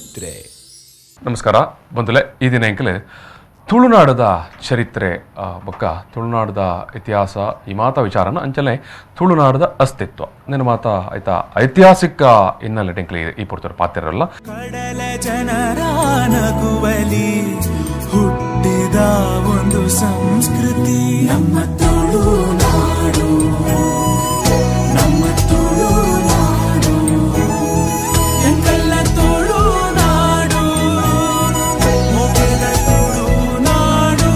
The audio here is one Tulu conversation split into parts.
ಚರಿತ್ರೆ. ನಮಸ್ಕಾರ ಬಂಧುಲೆ, ಈ ದಿನ ಎಂಕಲೆ ತುಳುನಾಡದ ಚರಿತ್ರೆ ಬೊಕ್ಕ ತುಳುನಾಡದ ಇತಿಹಾಸ ಈ ಮಾತಾ ವಿಚಾರನ ಅಂಚನೆ ತುಳುನಾಡದ ಅಸ್ತಿತ್ವ ನಿನ್ನ ಮಾತಾ ಆಯ್ತಾ ಐತಿಹಾಸಿಕ ಹಿನ್ನೆಲೆ ಎಂಕಲೆ ಈ ಪೊರ್ತರು ಪಾತ್ರರಲ್ಲ. ಕಡಲ ಜನರ ನಗುವಲಿ ಹುಟ್ಟಿದ ಒಂದು ಸಂಸ್ಕೃತಿ ನಮ್ಮ ತುಳುನಾಡು, ನಮ್ಮ ತುಳುನಾಡು, ಎಂಕಲ್ಲ ತುಳುನಾಡು, ಮೊದಲ ತುಳುನಾಡು.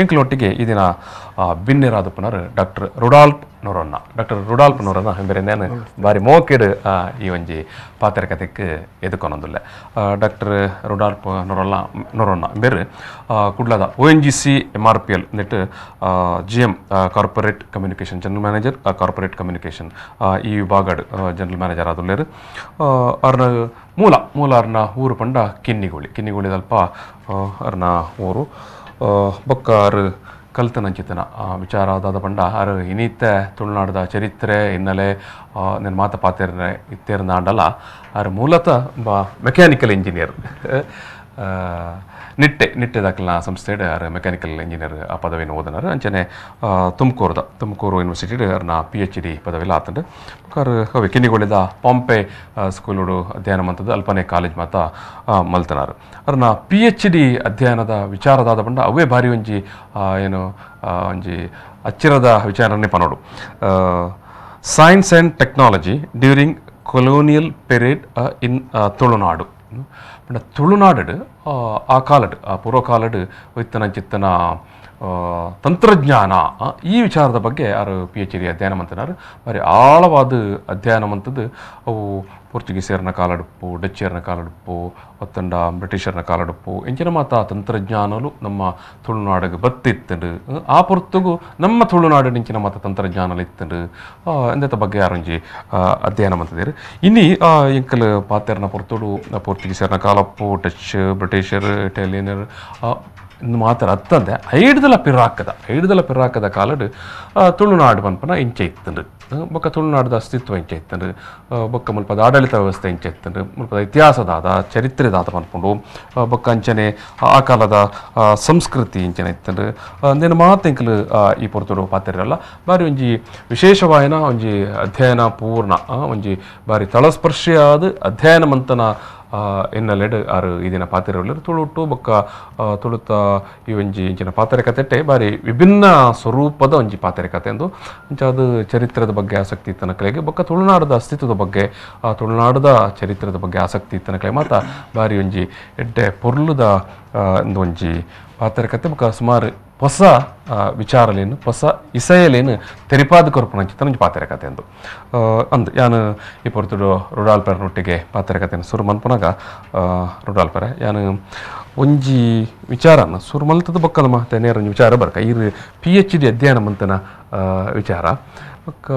ಎಂಕಲೊಟ್ಟಿಗೆ ಈ ದಿನ ಬಿನ್ನೆರಾದ ಪುನರ್ doctor Rudolf Noronha. Doctor Rudolf Noronha ಎಂಬರೆ ನಾನು ಬಾರಿ ಮೋಕೆಡ್ ಈ ಒಂಜಿ ಪಾತ್ರ ಕಥೆಕ್ ಎದುಕೊನೊಂದುಲ್ಲೆ. ಡಾಕ್ಟರ್ ರುಡಾಲ್ಫ್ ನೊರೊನ್ನ ಎಂಬೆರ್ ಕುಡ್ಲದ ONGC MRPL net GM corporate communication general manager corporate communication ಈ ವಿಭಾಗಡ್ ಜನರಲ್ ಮ್ಯಾನೇಜರ್ ಆದುಲ್ಲೇರು. ಅರ್ನ ಮೂಲ ಮೂಲ ಅರ್ನ ಊರು ಪಂಡ ಕಿನ್ನಿಗೋಳಿ, ಕಿನ್ನಿಗೋಳಿದಲ್ಪ ಅರ್ನ ಊರು. ಬೊಕ್ಕ ಅರು ಕಲ್ತನಂಚಿತನ ವಿಚಾರ ಆದಾದ ಪಂಡ ಅರು ಇನಿತ್ತೆ ತುಳುನಾಡದ ಚರಿತ್ರೆ ಹಿನ್ನೆಲೆ ನನ್ನ ಮಾತ ಪಾತೇರ್ನ ಇತ್ತೇರ್ನ ಆಂಡಲ ಅರು ಮೂಲತಃ ಬ ಮೆಕ್ಯಾನಿಕಲ್ ಇಂಜಿನಿಯರ್. ನಿಟ್ಟೆ ನಿಟ್ಟೆ ದಾಖಲಿನ ಸಂಸ್ಥೆಡ್ ಅರು ಮೆಕ್ಯಾನಿಕಲ್ ಇಂಜಿನಿಯರ್ ಆ ಪದವಿನ ಓದನಾರು. ಅಂಚನೆ ತುಮಕೂರುದ ತುಮಕೂರು ಯೂನಿವರ್ಸಿಟಿ ಅರ್ನ PhD ಪದವಿಲ ಆತಂಡು. ಅರು ಅವೆ ಕಿನ್ನಿಗೋಳಿದ ಪಾಂಪೆ ಸ್ಕೂಲುಡು ಅಧ್ಯಯನ ಮಂತದ್ದು ಅಲ್ಪನೆ ಕಾಲೇಜ್ ಮಾತ ಮಲ್ತನಾರು. ಅರ್ನ PhD ಅಧ್ಯಯನದ ವಿಚಾರದಾದ ಪಂಡ ಅವೇ ಭಾರಿ ಒಂಜಿ ಏನು ಒಂಜಿ ಅಚ್ಚಿರದ ವಿಚಾರನೇ ಪನೋಡು. Science and technology during colonial period in Tulunadu. ಪಂಡ ತುಳುನಾಡು ಆ ಕಾಲಡ್ ಆ ಪೂರ್ವ ಕಾಲಡ್ ಇತ್ತನ ಚಿತ್ತನ ತಂತ್ರಜ್ಞಾನ ಈ ವಿಚಾರದ ಬಗ್ಗೆ ಯಾರು PhD ಅಧ್ಯಯನ ಮಂತನಾರು. ಬಾರಿ ಆಳವಾದ ಅಧ್ಯಯನ ಮಂತದ್ದು. ಅವು ಪೋರ್ಚುಗೀಸರನ ಕಾಲಡುಪ್ಪು, ಡಚ್ಚರನ ಕಾಲಡುಪ್ಪು, ಒತ್ತಂಡ ಬ್ರಿಟಿಷರನ ಕಾಲಡುಪ್ಪು ಎಂಚಿನ ಮಾತ ತಂತ್ರಜ್ಞಾನಲು ನಮ್ಮ ತುಳುನಾಡಿಗೆ ಬತ್ತಿತ್ತಂಡು. ಆ ಪೊರ್ತುಗು ನಮ್ಮ ತುಳುನಾಡು ಇಂಚಿನ ಮಾತ ತಂತ್ರಜ್ಞಾನಲು ಇತ್ತಂಡು ಎಂದೆತ ಬಗ್ಗೆ ಯಾರೊಂಜಿ ಅಧ್ಯಯನ ಮಂತದೇರು. ಇನಿ ಎಂಕಲ್ ಪಾತೆರನ ಪೊರ್ತುಡು ಪೋರ್ಚುಗೀಸರನ ಕಾಲಪ್ಪು, ಡಚ್, ಬ್ರಿಟಿಷರ್, ಇಟಾಲಿಯನರ್ ಮಾತ್ರ ಅತ್ತಂದೆ ಐಡ್ದಲ ಪಿರಾಕದ ಕಾಲಡ್ ತುಳುನಾಡು ಪನ್ಪನ ಇಂಚೆ ಇತ್ತಂಡು. ಬೊಕ್ಕ ತುಳುನಾಡದ ಅಸ್ತಿತ್ವ ಇಂಚೆ ಇತ್ತಂಡು, ಬೊಕ್ಕ ಮುಲ್ಪದ ಆಡಳಿತ ವ್ಯವಸ್ಥೆ ಇಂಚೆ ಇತ್ತಂಡು, ಮುಲ್ಪದ ಇತಿಹಾಸದಾದ ಚರಿತ್ರೆದಾದ ಪನ್ಪುಂಡು, ಬೊಕ್ಕ ಅಂಚನೆ ಆ ಕಾಲದ ಸಂಸ್ಕೃತಿ ಇಂಚನೆ ಇತ್ತಂಡು. ಅಂದೇನು ಮಾತು ಎಂಕಲು ಈ ಪೊರ್ತುಡು ಪಾತೆರಲ್ಲ. ಬಾರಿ ಒಂಜಿ ವಿಶೇಷವಾಯಿನ ಒಂಜಿ ಅಧ್ಯಯನ ಪೂರ್ಣ ಒಂಜಿ ಬಾರಿ ತಳಸ್ಪರ್ಶಿಯಾದ ಅಧ್ಯಯನ ಮಂತನ ಹಿನ್ನೆಲೆಡ್ ಆರು ಈ ದಿನ ಪಾತೆರವುಳ್ಳರು. ತುಳುಟು ಬೊಕ್ಕ ತುಳುತ ಈ ಒಂಜಿ ಇಂಚಿನ ಪಾತೆರ ಕತೆಟೆ ಬಾರಿ ವಿಭಿನ್ನ ಸ್ವರೂಪದ ಒಂಜಿ ಪಾತೆರ ಕತೆ ಎಂದು ಅಂಚಾದ ಚರಿತ್ರದ ಬಗ್ಗೆ ಆಸಕ್ತಿ ಇತ್ತನಕಲೆಗೆ ಬೊಕ್ಕ ತುಳುನಾಡದ ಅಸ್ತಿತ್ವದ ಬಗ್ಗೆ ತುಳುನಾಡದ ಚರಿತ್ರದ ಬಗ್ಗೆ ಆಸಕ್ತಿ ಇತ್ತನಕಲೆ ಮಾತ ಬಾರಿ ಒಂಜಿ ಎಡ್ಡೆ ಪೊರ್ಲುದ ಒಂಜಿ ಪಾತೆರ ಕತೆ ಬೊಕ್ಕ ಸುಮಾರು ಹೊಸ ವಿಚಾರಲೇನು ಹೊಸ ಇಸೆಯಲೇನು ತೆರಿಪಾದ ಕೊರಪುನಂಚಿತ ಒಂಜಿ ಪಾತೆರ ಕತೆ ಎಂದು ಅಂದ್ ಯಾನು ಈ ಪೊರ್ತುಡು ರುಡಾಲ್ಪೆರನೊಟ್ಟಿಗೆ ಪಾತೆರ ಕತೆಯನ್ನು ಸುರು ಮನ್ಪುನಾಗ ರುಡಾಲ್ಪೆರೆ ಯಾನು ಒಂಜಿ ವಿಚಾರನ ಸುರು ಮಲ್ತದ ಬೊಕ್ಕ ನಮ್ಮ ನೇರ ಒಂಜಿ ವಿಚಾರ ಬರ್ಕ. ಇರು PhD ಅಧ್ಯಯನ ಮಂತನ ವಿಚಾರ ಬೊಕ್ಕ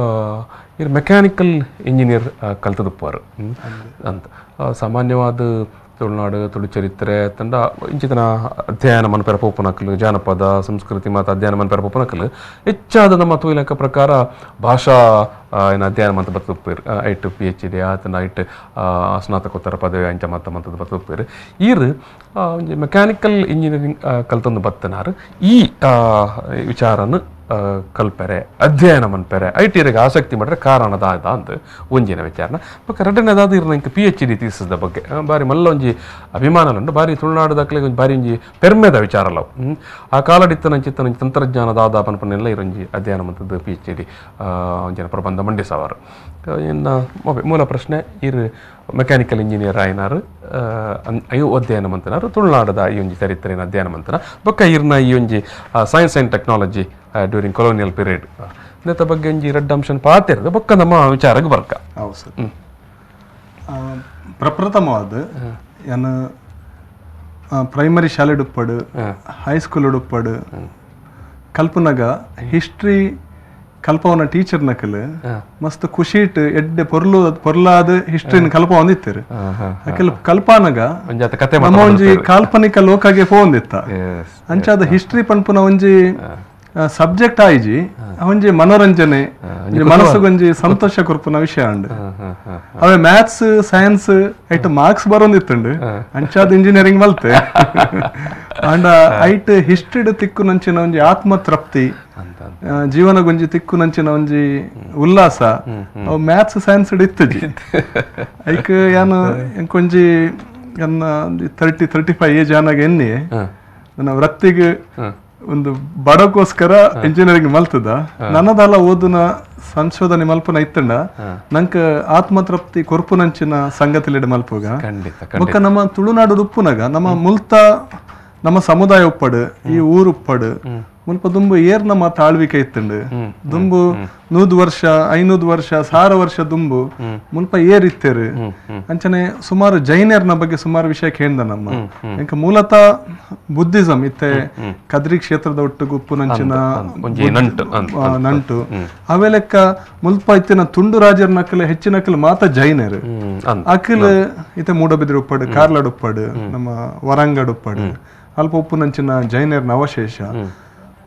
ಇರು ಮೆಕ್ಯಾನಿಕಲ್ ಇಂಜಿನಿಯರ್ ಕಲ್ತದುಪ್ಪರು ಅಂತ. ಸಾಮಾನ್ಯವಾದ ತುಳುನಾಡು ತುಳು ಚರಿತ್ರೆ ತಂಡ ಇಂಚಿತನ ಅಧ್ಯಯನ ಮನ್ಪೆರ ಪೋಪುನಕಲು ಜಾನಪದ ಸಂಸ್ಕೃತಿ ಮತ್ತು ಅಧ್ಯಯನ ಮನ್ಪೆರ ಪೋಪುನಕಲು ಹೆಚ್ಚಾದ ನಮ್ಮ ತೂಯಿಲಕ ಪ್ರಕಾರ ಭಾಷಾ ಏನು ಅಧ್ಯಯನ ಮಂತ ಬತ್ತುಪ್ಪೇರು ಐಟ್ PhD ಆತನ ಐಟ್ ಸ್ನಾತಕೋತ್ತರ ಪದವಿ ಅಂಚ ಮತ್ತ ಮಂತದ ಬತ್ತುಪ್ಪೇರು. ಈರು ಒಂಜಿ ಮೆಕ್ಯಾನಿಕಲ್ ಇಂಜಿನಿಯರಿಂಗ್ ಕಲ್ತೊಂದು ಬತ್ತನಾರು ಈ ವಿಚಾರನ ಕಲ್ಪೆರೆ ಅಧ್ಯಯನ ಮನ್ಪೆರೆ I ಟಿರಿಗೆ ಆಸಕ್ತಿ ಮಾಡಿದ್ರೆ ಕಾರಣದ ಅಂತ ಒಂಜಿನ ವಿಚಾರನ. ಬೊಕ್ಕ ಎರಡನೇದಾದ ಇರ್ ನಂಗೆ PhD ಥೀಸಿಸ್ದ ಬಗ್ಗೆ ಬಾರಿ ಮಲ್ಲ ಒಂಜಿ ಅಭಿಮಾನ ಉಂಟು. ಬಾರಿ ತುಳುನಾಡದಕ್ಲೆ ಒಂಜಿ ಬಾರಿ ಒಂಜಿ ಪೆರ್ಮೆದ ವಿಚಾರ ಅಲ್ಲ. ಆ ಕಾಲಡಿತ್ತನಂಚಿತ್ತನ ತಂತ್ರಜ್ಞಾನದ ಪನ್ಪನೆಲ್ಲ ಇರೊಂಜಿ ಅಧ್ಯಯನ ಮಂತದ್ದು PhD ಒಂಜಿನ ಪ್ರಬಂಧ ಮಂಡಿಸವಾರು. ಇನ್ನು ಮೂಲ ಪ್ರಶ್ನೆ ಇರು ಮೆಕ್ಯಾನಿಕಲ್ ಇಂಜಿನಿಯರ್ ಆಯ್ನಾರು ಅಯ್ಯೋ ಅಧ್ಯಯನ ಮಂತನಾರು ತುಳುನಾಡದ ಈ ಒಂಜಿ ಚರಿತ್ರೆನ ಅಧ್ಯಯನ ಮಂತನ ಬೊಕ್ಕ ಇರ್ನ ಈ ಒಂಜಿ science and technology during colonial period ಇಂದ ಬಗ್ಗೆ ಒಂಜಿ ರಡ್ಡ ಅಂಶನ ಪಾತಿರೋದು ಬೊಕ್ಕ ನಮ್ಮ ವಿಚಾರಕ್ಕೆ ಬರ್ಕ. ಹೌದು ಸರ್. ಪ್ರಪ್ರಥಮವಾದ ಏನು ಪ್ರೈಮರಿ ಶಾಲೆ ಉಪ್ಪಡು, ಹೈಸ್ಕೂಲ್ ಉಪ್ಪಡು ಕಲ್ಪನಾಗ ಹಿಸ್ಟ್ರಿ ಕಲ್ಪವನ ಟೀಚರ್ ನಕಲ್ ಮಸ್ತ್ ಖುಷಿ ಇಟ್ಟು ಎಡ್ಡೆ ಪೊರ್ಲು ಪೊರ್ಲಾದ ಹಿಸ್ಟ್ರಿನ ಕಲ್ಪ ಹೊಂದಿತ್ತಾರೆ. ಅಕಲ್ ಕಲ್ಪನಾಗ ನಮ್ಮ ಒಂಜಿ ಕಾಲ್ಪನಿಕ ಲೋಕಗೆ ಫೋಂದಿತ್ತ. ಅಂಚಾದ ಹಿಸ್ಟ್ರಿ ಪನ್ಪುನ ಒಂಜಿ Subject ಆಯ್ಜಿ ಒಂಜಿ ಮನೋರಂಜನೆ, ಮನಸ್ಸುಗೊಂಜಿ ಸಂತೋಷ ಕೊರ್ಪುನ ವಿಷಯ ಉಂಡು. ಅವೇ ಮ್ಯಾಥ್ಸ್ ಸೈನ್ಸ್ ಐಟ್ ಮಾರ್ಕ್ಸ್ ಬರೋಂದಿತ್ತುಂಡು, ಅಂಚಾದ ಇಂಜಿನಿಯರಿಂಗ್ ಮಲ್ತೆ. ಅಂಡ ಐಟ್ ಹಿಸ್ಟ್ರಿಡ್ ತಿಕ್ಕು ನಂಚಿನ ಒಂಜಿ ಆತ್ಮತೃಪ್ತಿ, ಜೀವನಗೊಂಜಿ ತಿಕ್ಕು ನಂಚಿನ ಒಂಜಿ ಉಲ್ಲಾಸ ಅವು ಮ್ಯಾಥ್ಸ್ ಸೈನ್ಸ್ ಇತ್ತುಜಿ. ಐಕ್ ಯಾನು ಎಂಕೊಂಜಿ ಎನ್ನ 30-35 ಏಜ್ ಆನಾಗ ಎನ್ನಿ ನನ್ನ ವೃತ್ತಿಗೆ ಒಂದು ಬಡಕ್ಕೋಸ್ಕರ ಇಂಜಿನಿಯರಿಂಗ್ ಮಲ್ತದ. ನನ್ನದಲ್ಲ ಓದುನ ಸಂಶೋಧನೆ ಮಲ್ಪನ ಇತ್ತಂಡ ನಂಕ ಆತ್ಮತೃಪ್ತಿ ಕೊರ್ಪುನಂಚಿನ ಸಂಗತಿಲಿಡ ಮಲ್ಪುಗ. ಬೊಕ್ಕ ನಮ್ಮ ತುಳುನಾಡು ಉಪ್ಪುನಗ ನಮ್ಮ ಮುಲ್ತ ನಮ್ಮ ಸಮುದಾಯ ಉಪ್ಪಡು, ಈ ಊರು ಉಪ್ಪಡು ಮುಲ್ಪ ದುಂಬು ಏರ್ ನಮ್ಮ ತಾಳ್ವಿಕೆ ಇತ್ತಂಡು. ದುಂಬು 100 ವರ್ಷ 500 ವರ್ಷ 1000 ವರ್ಷ ದುಂಬು ಮುಲ್ಪ ಏರ್ ಇತ್ತೇರು. ಅಂಚನೆ ಸುಮಾರು ಜೈನರ್ನ ಬಗ್ಗೆ ಸುಮಾರು ವಿಷಯ ಕೇಳ್ದ ನಮ್ಮ. ಇಂಕ ಮೂಲತಃ ಬುದ್ಧಿಸಂ ಇತ್ತೆ ಕದ್ರಿ ಕ್ಷೇತ್ರದ ಒಟ್ಟು ಗುಪ್ಪುನಂಚಿನ ನಂಟು ಅವೆಲೆಕ್ಕ ಮುಲ್ಪ ಇತ್ತಿನ ತುಂಡು ರಾಜರ ನಕಲು ಹೆಚ್ಚಿನ ನಕಲು ಮಾತ ಜೈನರು. ಅಖಿಲ್ ಇತ್ತೆ ಮೂಡಬಿದ್ರೆ ಉಪ್ಪಡು, ಕಾರ್ಲಾಡ್ ಉಪ್ಪಡು, ನಮ್ಮ ವರಂಗಡ್ ಉಪ್ಪಡು, ಅಲ್ಪ ಉಪ್ಪುನಂಚಿನ ಜೈನರ್ನ ಅವಶೇಷ.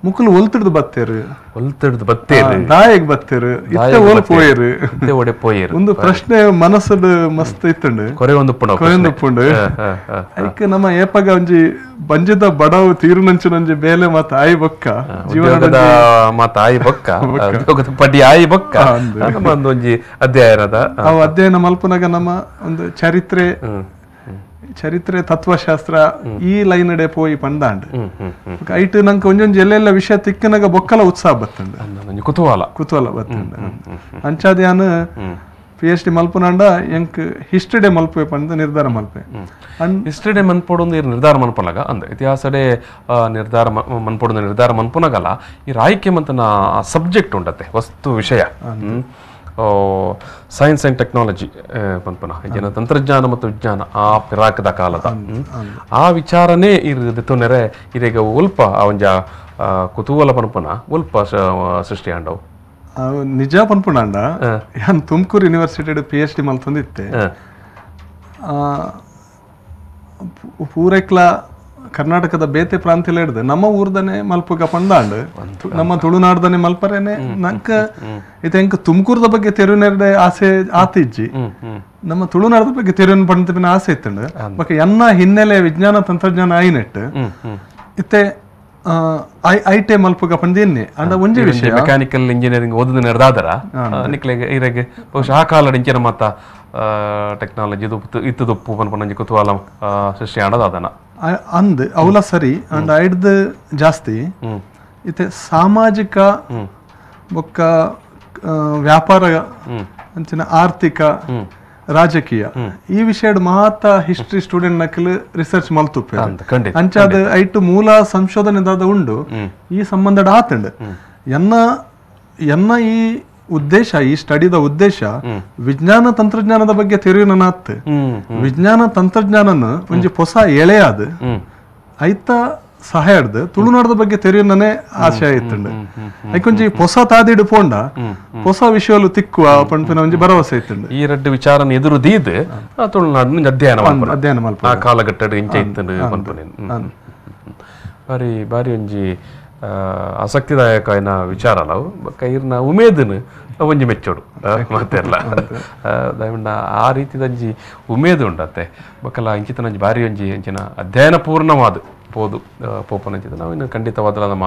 ಮುಕುಲು ಒಲ್ತಿಡ್ದು ಬತ್ತೇರು, ಒಲ್ತಿಡ್ದು ಬತ್ತೇರು, ದಾಯಗ್ ಬತ್ತೇರು, ಇತ್ತೆ ಓಲ್ ಪೋಯೇರು, ಇತ್ತೆ ಓಡೆ ಪೋಯೇರು ಒಂದು ಪ್ರಶ್ನೆ ಮನಸ್ಸುಡು ಮಸ್ತ್ ಇತ್ತುಂಡು, ಕೊರೆಯೊಂದು ಕೊರೆಯೊಂದುಪ್ಪುಂಡು. ಐಕ್ ನಮ್ಮ ಏಪಗ ಒಂಜಿ ಬಂಜಿದ ಬಡವು ತೀರುನಂಚಿನೊಂಜಿ ಬೇಲೆ ಮಾತ ಆಯಿ ಬೊಕ್ಕ ಜೀವನದ ಮಾತ ಆಯಿ ಬೊಕ್ಕ ಉದ್ಯೋಗದ ಪಡಿ ಆಯಿ ಬೊಕ್ಕ ನಮ್ಮ ಒಂದೊಂಜಿ ಅಧ್ಯಯನದ ಅವು ಅಧ್ಯಯನ ಮಲ್ಪುನಗ ನಮ್ಮ ಒಂದು ಚರಿತ್ರೆ ಚರಿತ್ರೆ ತತ್ವಶಾಸ್ತ್ರ ಈ ಲೈನ್ ಡೆ ಪೋಯಿ ಪಂದಾಂಡ್. ಐಟ್ ನಂಗೆ ಒಂಜೊಂಜಿ ಎಲ್ಲೆಲ್ಲ ವಿಷಯ ತಿಕ್ಕನಾಗ ಬೊಕ್ಕಲ ಉತ್ಸಾಹ ಬತ್ತಂಡು, ಕುತೂಹಲ ಕುತೂಹಲ ಬತ್ತಂಡು. ಅಂಚಾದ್ಯಾನ PhD ಮಲ್ಪುನಾಂಡ ಎಂಕ್ ಹಿಸ್ಟ್ರಿ ಡೇ ಮಲ್ಪೆ ಪಂಡ ನಿರ್ಧಾರ ಮಲ್ಪೆ. ಹಿಸ್ಟ್ರಿ ಡೇ ಮನ್ಪೋಡು ನಿರ್ಧಾರ ಮನ್ಪಲಾಗ ಅಂದ ಇತಿಹಾಸ ಡೇ ನಿರ್ಧಾರ ಮನ್ಪೋಡು ನಿರ್ಧಾರ ಮನ್ಪುನಾಗಲ್ಲ ಈ ರಾಯ್ಕೆ ಮಂತನ ಸಬ್ಜೆಕ್ಟ್ ಉಂಡತ್ತೆ ವಸ್ತು ವಿಷಯ science and technology ಪನ್ಪನ ಜನ ತಂತ್ರಜ್ಞಾನ ಮತ್ತು ವಿಜ್ಞಾನ ಆ ಪಿರಾಕದ ಕಾಲದ ಆ ವಿಚಾರನೇ ಇರು ನೆರೆ ಇದೀಗ ಉಲ್ಪ ಆ ಒಂಜ ಕುತೂಹಲ ಪನ್ಪನ ಉಲ್ಪ ಸೃಷ್ಟಿ ಆಂಡವು. ನಿಜ ಪನ್ಪುಣಾಂಡ ಯಾನ್ ತುಮಕೂರು ಯೂನಿವರ್ಸಿಟಿ PhD ಮಲ್ತೊಂದಿತ್ತೆ. ಪೂರೈಕ್ಲ ಕರ್ನಾಟಕದ ಬೇತೆ ಪ್ರಾಂತ್ಯ ಹಿಡ್ದು ನಮ್ಮ ಊರ್ದನೆ ಮಲ್ಪುಗ ಪಂದಾಂಡ್, ನಮ್ಮ ತುಳುನಾಡ್ದನೆ ಮಲ್ಪರೇನೆ ನಂಕ ಇತ್ತೆ ಎಂಕ್ ತುಮಕೂರ್ದ ಬಗ್ಗೆ ತೆರುನೆರ್ಡೆ ಆಸೆ ಆತಿಜ್ಜಿ, ನಮ್ಮ ತುಳುನಾಡದ ಬಗ್ಗೆ ತೆರುನ್ ಪಂಡ ಆಸೆ ಇತ್ತಂಡು. ಬೊಕ್ಕ ಎನ್ನ ಹಿನ್ನೆಲೆ ವಿಜ್ಞಾನ ತಂತ್ರಜ್ಞಾನ ಆಯಿನೆಟ್ ಇತ್ತೆ I T ಮಲ್ಪುಗ ಪಂದಿನ್ನಿ. ಅಂಡ ಒಂಜಿ ವಿಷಯ ಮೆಕ್ಯಾನಿಕಲ್ ಇಂಜಿನಿಯರಿಂಗ್ ಓದುದ ನೆರದಾದರ ನಿಕ್ಲೆಗೆ ಇರೆಗೆ ಬಹುಶಃ ಆ ಕಾಲಡ್ ಇಂಚಿನ ಮಾತ ಟೆಕ್ನಾಲಜಿ ಇತ್ತುದುಪ್ಪು ಪನ್ಪುನಂಜಿ ಕುತೂಹಲ ಸೃಷ್ಟಿ ಆಂಡದಾದನ ಅಂದ್ ಅವಲ ಸರಿ. ಅಂಡ್ ಐಡ್ದು ಜಾಸ್ತಿ ಇತ್ತೆ ಸಾಮಾಜಿಕ ಬೊಕ್ಕ ವ್ಯಾಪಾರ ಅಂಚಿನ ಆರ್ಥಿಕ ರಾಜಕೀಯ ಈ ವಿಷಯಡ್ ಮಾತ ಹಿಸ್ಟ್ರಿ ಸ್ಟೂಡೆಂಟ್ ನಕಲ್ ರಿಸರ್ಚ್ ಮಲ್ತುಪ್ಪೆ. ಅಂಚಾದ ಐಟು ಮೂಲ ಸಂಶೋಧನೆ ದಾದ ಉಂಡು ಈ ಸಂಬಂಧಡ್ ಆತಂಡ್. ಎನ್ನ ಎನ್ನ ಈ ಉದ್ದೇಶ, ಈ ಸ್ಟಡಿದ ಉದ್ದೇಶ ವಿಜ್ಞಾನ ತಂತ್ರಜ್ಞಾನದ ಬಗ್ಗೆ ತೆರೆಯುವನಾತ್. ವಿಜ್ಞಾನ ತಂತ್ರಜ್ಞಾನನ ಒಂಜಿ ಹೊಸ ಎಳೆಯಾದ ಐತ ಸಹಾಯ ಹಿಡ್ದು ತುಳುನಾಡದ ಬಗ್ಗೆ ತೆರೆಯುವನೇ ಆಶಯ ಇತ್ತಂಡು. ಐಕೊಂಜಿ ಹೊಸ ತಾದಿಡು ಪೋಂಡ ಹೊಸ ವಿಷಯಲು ತಿಕ್ಕುವ ಪಂಪಿನ ಒಂಜಿ ಭರವಸೆ ಇತ್ತಂಡು. ಈ ರಡ್ಡು ವಿಚಾರನ ಎದುರು ದೀದ್ ತುಳುನಾಡಿನ ಅಧ್ಯಯನ ಅಧ್ಯಯನ ಮಲ್ಪ ಆ ಕಾಲಘಟ್ಟಡ್ ಇಂಚ ಇತ್ತಂಡು ಪನ್ಪುನೆ ಬಾರಿ ಬಾರಿ ಒಂಜಿ ಆಸಕ್ತಿದಾಯಕ ಏನ ವಿಚಾರ ಅಲ್ಲವು. ಇರ್ನ ಉಮೇದನು ಒಂಜಿ ಮೆಚ್ಚೋಡು ಮತ್ತೆಲ್ಲ ದಯವಿಂಡ ಆ ರೀತಿದಂಜಿ ಉಮೇದು ಉಂಡತ್ತೆ. ಬೊಕ್ಕಲ ಇಂಚಿತನಂಜಿ ಬಾರಿ ಒಂಜಿ ಅಂಚಿನ ಅಧ್ಯಯನ ಪೂರ್ಣವಾದ ಪೋದು ಪೋಪನಂಚಿತ ನಾವು ಇನ್ನು ಖಂಡಿತವಾದಲ ನಮ್ಮ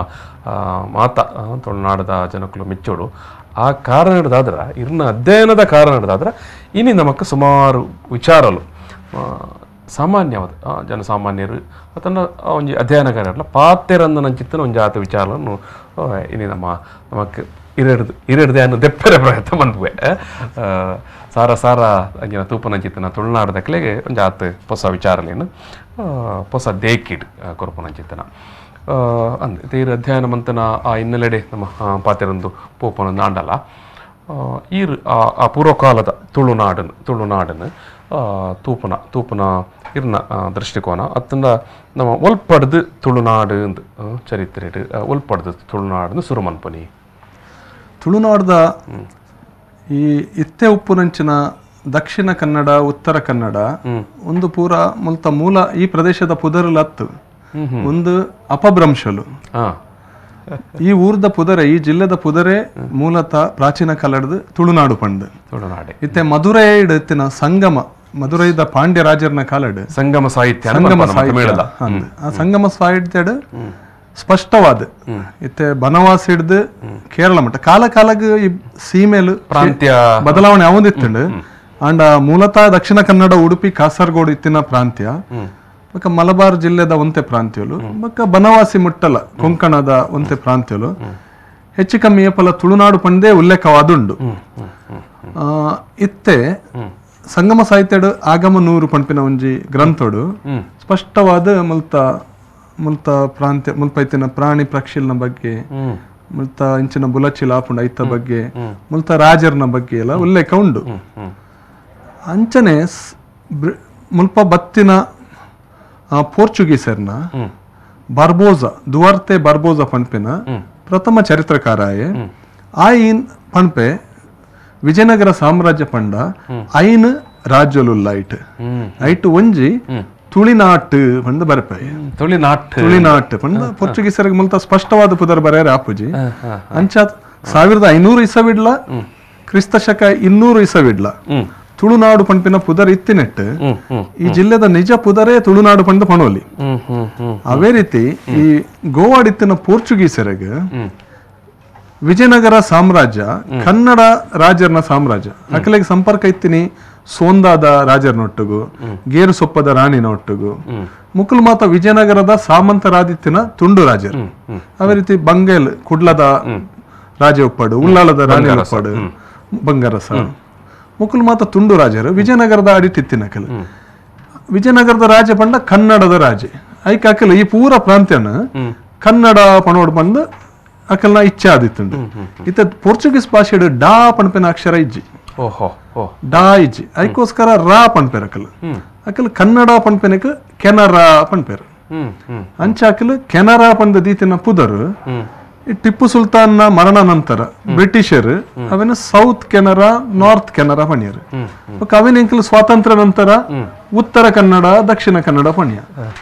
ಮಾತ ತುಳುನಾಡದ ಜನಕ್ಕಲು ಮೆಚ್ಚೋಡು. ಆ ಕಾರಣ ಹಿಡ್ದಾದ್ರೆ ಇರ್ನ ಅಧ್ಯಯನದ ಕಾರಣ ಹಿಡ್ದಾದ್ರೆ ಇನಿ ನಮಕ್ ಸುಮಾರು ವಿಚಾರಲು ಸಾಮಾನ್ಯವಾದ ಜನಸಾಮಾನ್ಯರು ಅದನ್ನು ಒಂಜಿ ಅಧ್ಯಯನಕಾರರಲ್ಲ ಪಾತೆರಂದನಂಚಿತ್ತನ ಒಂಜಿ ಆತ ವಿಚಾರವನ್ನು ಇನಿ ನಮ್ಮ ನಮಕ್ ಇರೆಡ್ದು ಇರೆಡ್ದೆ ಅನ್ನು ದೆಪ್ಪರೆ ಪ್ರಯತ್ನ ಮನ್ಪುವೆ. ಸಾರ ಸಾರ ಅಂಜಿನ ತೂಪನಂಚಿತ್ತನ ತುಳುನಾಡದಕ್ಲೆಗೆ ಒಂಜಿ ಆತ ಹೊಸ ವಿಚಾರಲೇನು ಹೊಸ ದೇಕಿಡ್ ಕೊರಪನಂಚಿತ್ತನ ಅಂದ್ ತೀರ ಅಧ್ಯಯನ ಮಂತನ ಆ ಹಿನ್ನೆಲೆಡೆ ನಮ್ಮ ಪಾತೆರಂದು ಪೋಪನ ಆಂಡಲ ಈರ್ ಆ ಪೂರ್ವಕಾಲದ ತುಳುನಾಡನ್ನು ತೂಪನ ತೂಪನ ಇರ್ನ ದೃಷ್ಟಿಕೋನ ಅತ್ತಂದ ನಮ್ಮ ಒಲ್ಪಡ್ದು ತುಳುನಾಡು ಅಂದು ಚರಿತ್ರೆ ಒಲ್ಪಡ್ದು ತುಳುನಾಡು ಸುರುಮನ್ಪನಿ. ತುಳುನಾಡ್ದ ಈ ಇತ್ತೆ ಉಪ್ಪುನಂಚಿನ ದಕ್ಷಿಣ ಕನ್ನಡ ಉತ್ತರ ಕನ್ನಡ ಒಂದು ಪೂರ ಮುಲ್ತ ಮೂಲ ಈ ಪ್ರದೇಶದ ಪುದರುಲತ್ತು ಒಂದು ಅಪಭ್ರಂಶಲು. ಈ ಊರ್ದ ಪುದರೆ, ಈ ಜಿಲ್ಲೆದ ಪುದರೆ ಮೂಲತಃ ಪ್ರಾಚೀನ ಕಾಲದ ತುಳುನಾಡು ಪಂಡ್. ತುಳುನಾಡೆ ಇತ್ತೆ ಮಧುರೈ ಇತ್ತಿನ ಸಂಗಮ, ಮಧುರೈದ ಪಾಂಡ್ಯ ರಾಜರ್ನ ಕಾಲಡ್ ಸಂಗಮ ಸಾಹಿತ್ಯ, ಸಂಗಮ ಸಾಹಿತ್ಯ, ಆ ಸಂಗಮ ಸಾಹಿತ್ಯಡ್ ಸ್ಪಷ್ಟವಾದ ಇತ್ತೆ ಬನವಾಸಿ ಹಿಡ್ದು ಕೇರಳ ಮಟ್ಟ ಕಾಲ ಕಾಲಗ್ ಈ ಸೀಮೆಲು ಪ್ರಾಂತ್ಯ ಬದಲಾವಣೆ ಆವೊಂದಿತ್ತುಂಡು. ಅಂಡ ಮೂಲತಃ ದಕ್ಷಿಣ ಕನ್ನಡ, ಉಡುಪಿ, ಕಾಸರಗೋಡು ಇತ್ತಿನ ಪ್ರಾಂತ್ಯ, ಬೊಕ್ಕ ಮಲಬಾರ್ ಜಿಲ್ಲೆದ ಒಂತೆ ಪ್ರಾಂತ್ಯಲು, ಬೊಕ್ಕ ಬನವಾಸಿ ಮುಟ್ಟಲ ಕೊಂಕಣದ ಒಂತೆ ಪ್ರಾಂತ್ಯಲು ಹೆಚ್ಚು ಕಮ್ಮಿ ಏಪಲ ತುಳುನಾಡು ಪಂದೇ ಉಲ್ಲೇಖವಾದುಂಡು. ಇತ್ತೆ ಸಂಗಮ ಸಾಹಿತ್ಯಡು ಆಗಮ ನೂರು ಪಂಪಿನ ಒಂಜಿ ಗ್ರಂಥೋಡು ಸ್ಪಷ್ಟವಾದ ಮುಲ್ತ ಮುಲ್ತ ಪ್ರಾಂತ್ಯ ಮುಲ್ಪ ಇತ್ತಿನ ಪ್ರಾಣಿ ಪ್ರಕ್ಷಿಲ್ನ ಬಗ್ಗೆ, ಮುಲ್ತ ಇಂಚಿನ ಬುಲಚಿಲ ಆಪುಂಡು ಐತ ಬಗ್ಗೆ, ಮುಲ್ತ ರಾಜರ್ನ ಬಗ್ಗೆ ಎಲ್ಲ ಉಲ್ಲೇಖ ಉಂಡು. ಅಂಚನೆ ಮುಲ್ಪ ಬತ್ತಿನ ಪೋರ್ಚುಗೀಸರ್ನ ಬಾರ್ಬೋಜಾ, ದುವಾರ್ತೆ ಬಾರ್ಬೋಜಾ ಪಂಪಿನ ಪ್ರಥಮ ಚರಿತ್ರಕಾರಾಯೆ ಆಯಿನ್ ಪಂಪೆ ವಿಜಯನಗರ ಸಾಮ್ರಾಜ್ಯ ಪಂಡ ಐನ್ ರಾಜ್ಯಲುಲ್ಲ ಐಟ್ ಐಟ್ ಒಂಜಿ ತುಳಿನಾಟ್ ಪಂಡ ಬರಪೆ, ತುಳಿನಾಟ್ ತುಳಿನಾಟ್ ಪಂಡ ಪೋರ್ಚುಗೀಸರಿಗೆ ಮುಲ್ತ ಸ್ಪಷ್ಟವಾದ ಪುದರ್ ಬರೆಯರೆ ಆಪುಜಿ. ಅಂಚ 1500 ಇಸವಿಡ್ಲ ಕ್ರಿಸ್ತ ಶಕ 200 ಇಸವಿಡ್ಲ ತುಳುನಾಡು ಪಂಪಿನ ಪುದರ್ ಇತ್ತಿನೆಟ್ಟು ಈ ಜಿಲ್ಲೆದ ನಿಜ ಪುದರೇ ತುಳುನಾಡು ಪಂಡ ಪಣೋಲಿ. ಅವೇ ರೀತಿ ಈ ಗೋವಾಡಿತ್ತಿನ ಪೋರ್ಚುಗೀಸರಿಗೆ ವಿಜಯನಗರ ಸಾಮ್ರಾಜ್ಯ ಕನ್ನಡ ರಾಜರ್ನ ಸಾಮ್ರಾಜ್ಯ ಅಕಲೆಗೆ ಸಂಪರ್ಕ ಇತ್ತಿನಿ ಸೋಂದಾದ ರಾಜರ್ನೊಟ್ಟುಗು, ಗೇರು ಸೊಪ್ಪದ ರಾಣಿನೊಟ್ಟುಗು, ಮುಕುಲ್ ಮಾತ ವಿಜಯನಗರದ ಸಾಮಂತರಾದಿತ್ತಿನ ತುಂಡು ರಾಜರು. ಅದೇ ರೀತಿ ಬಂಗೇಲ್ ಕುಡ್ಲದ ರಾಜ ಉಪ್ಪಾಡು, ಉಳ್ಳಾಲದ ರಾಣಿ ಉಪ್ಪಾಡು, ಬಂಗರಸ ಮುಕುಲ್ ಮಾತ ತುಂಡು ರಾಜರು ವಿಜಯನಗರದ ಅಡಿಟಿತ್ತಿನ ಅಕಲು. ವಿಜಯನಗರದ ರಾಜ ಪಂಡ ಕನ್ನಡದ ರಾಜೆ ಐಕ ಅಕಲು ಈ ಪೂರ ಪ್ರಾಂತ್ಯನ ಕನ್ನಡ ಪಣೋಡ್ ಬಂದು ಅಕಲ್ನ ಇಚ್ಛೆ ಆದಿತ್ತುಂಡು. ಇತ್ತ ಪೋರ್ಚುಗೀಸ್ ಭಾಷೆಡು ಡಾ ಪಣಪಿನ ಅಕ್ಷರ ಇಜ್ಜಿ, ಡಾ ಇಜ್ಜಿ, ಐಕೋಸ್ಕರ ರಾ ಪಣ್ಪೇರ್ ಅಕಲ್. ಅಕಲ್ ಕನ್ನಡ ಪಣ್ಪೆನಕ್ ಕೆನರಾ ಪಣ್ಪೇರ್. ಅಂಚ ಅಕಲ್ ಕೆನರಾ ಪಂಡ ದೀತಿನ ಪುದರು ಟಿಪ್ಪು ಸುಲ್ತಾನ್ನ ಮರಣ ನಂತರ ಬ್ರಿಟಿಷರ್ ಅವನ ಸೌತ್ ಕೆನರಾ ನಾರ್ತ್ ಕೆನರಾ ಪಣಿಯರು. ಅವೇನ ಎಂಕಲ್ ಸ್ವಾತಂತ್ರ್ಯ ನಂತರ ಉತ್ತರ ಕನ್ನಡ ದಕ್ಷಿಣ ಕನ್ನಡ ಪಣಿಯ.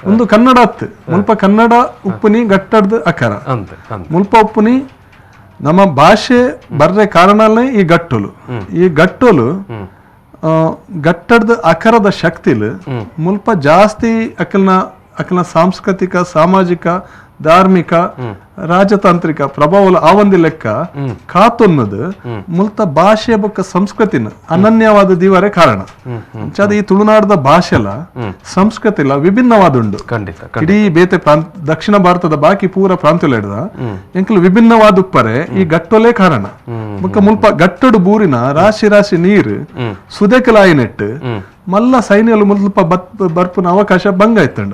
ಒಂದು ಕನ್ನಡ ಅತ್ತು ಮುಲ್ಪ ಕನ್ನಡ ಉಪ್ಪುನಿ ಗಟ್ಟಡ್ದು ಅಕರ ಮುಲ್ಪ ಉಪ್ಪುನಿ ನಮ್ಮ ಭಾಷೆ ಬರ್ರೆ ಕಾರಣನೇ ಈ ಗಟ್ಟೋಲು. ಈ ಗಟ್ಟೋಲು ಗಟ್ಟಡ್ದ ಅಕರದ ಶಕ್ತಿಲು ಮುಲ್ಪ ಜಾಸ್ತಿ ಅಕಲ್ನ ಅಕಲ್ನ ಸಾಂಸ್ಕೃತಿಕ ಸಾಮಾಜಿಕ ಧಾರ್ಮಿಕ ರಾಜತಾಂತ್ರಿಕ ಪ್ರಭಾವ ಆವಂದಿ ಲೆಕ್ಕ ಕಾತೊನ್ನದು ಮುಲ್ತ ಭಾಷೆ ಬೊಕ್ಕ ಸಂಸ್ಕೃತಿನ ಅನನ್ಯವಾದ ದಿವರೆ ಕಾರಣ. ಅಂಚಾದ ಈ ತುಳುನಾಡದ ಭಾಷೆಲ ಸಂಸ್ಕೃತಿಲ ವಿಭಿನ್ನವಾದುಂಡು. ಖಂಡಿತ ಇಡೀ ಬೇತೆ ಪ್ರಾಂತ ದಕ್ಷಿಣ ಭಾರತದ ಬಾಕಿ ಪೂರ ಪ್ರಾಂತ್ಯಲ ಹಿಡ್ದ ಎಂಕಲು ವಿಭಿನ್ನವಾದ ಉಪ್ಪರೆ ಈ ಗಟ್ಟೊಲೆ ಕಾರಣ. ಬೊಕ್ಕ ಮುಲ್ಪ ಗಟ್ಟಡು ಬೂರಿನ ರಾಶಿ ರಾಶಿ ನೀರು ಸುದೆಕಲಾಯಿನೆಟ್ಟು ಮಲ್ಲ ಸೈನ್ಯಲು ಮುಲ್ಪ ಬರ್ಪುನ ಅವಕಾಶ ಭಂಗ ಆಯ್ತಂಡ.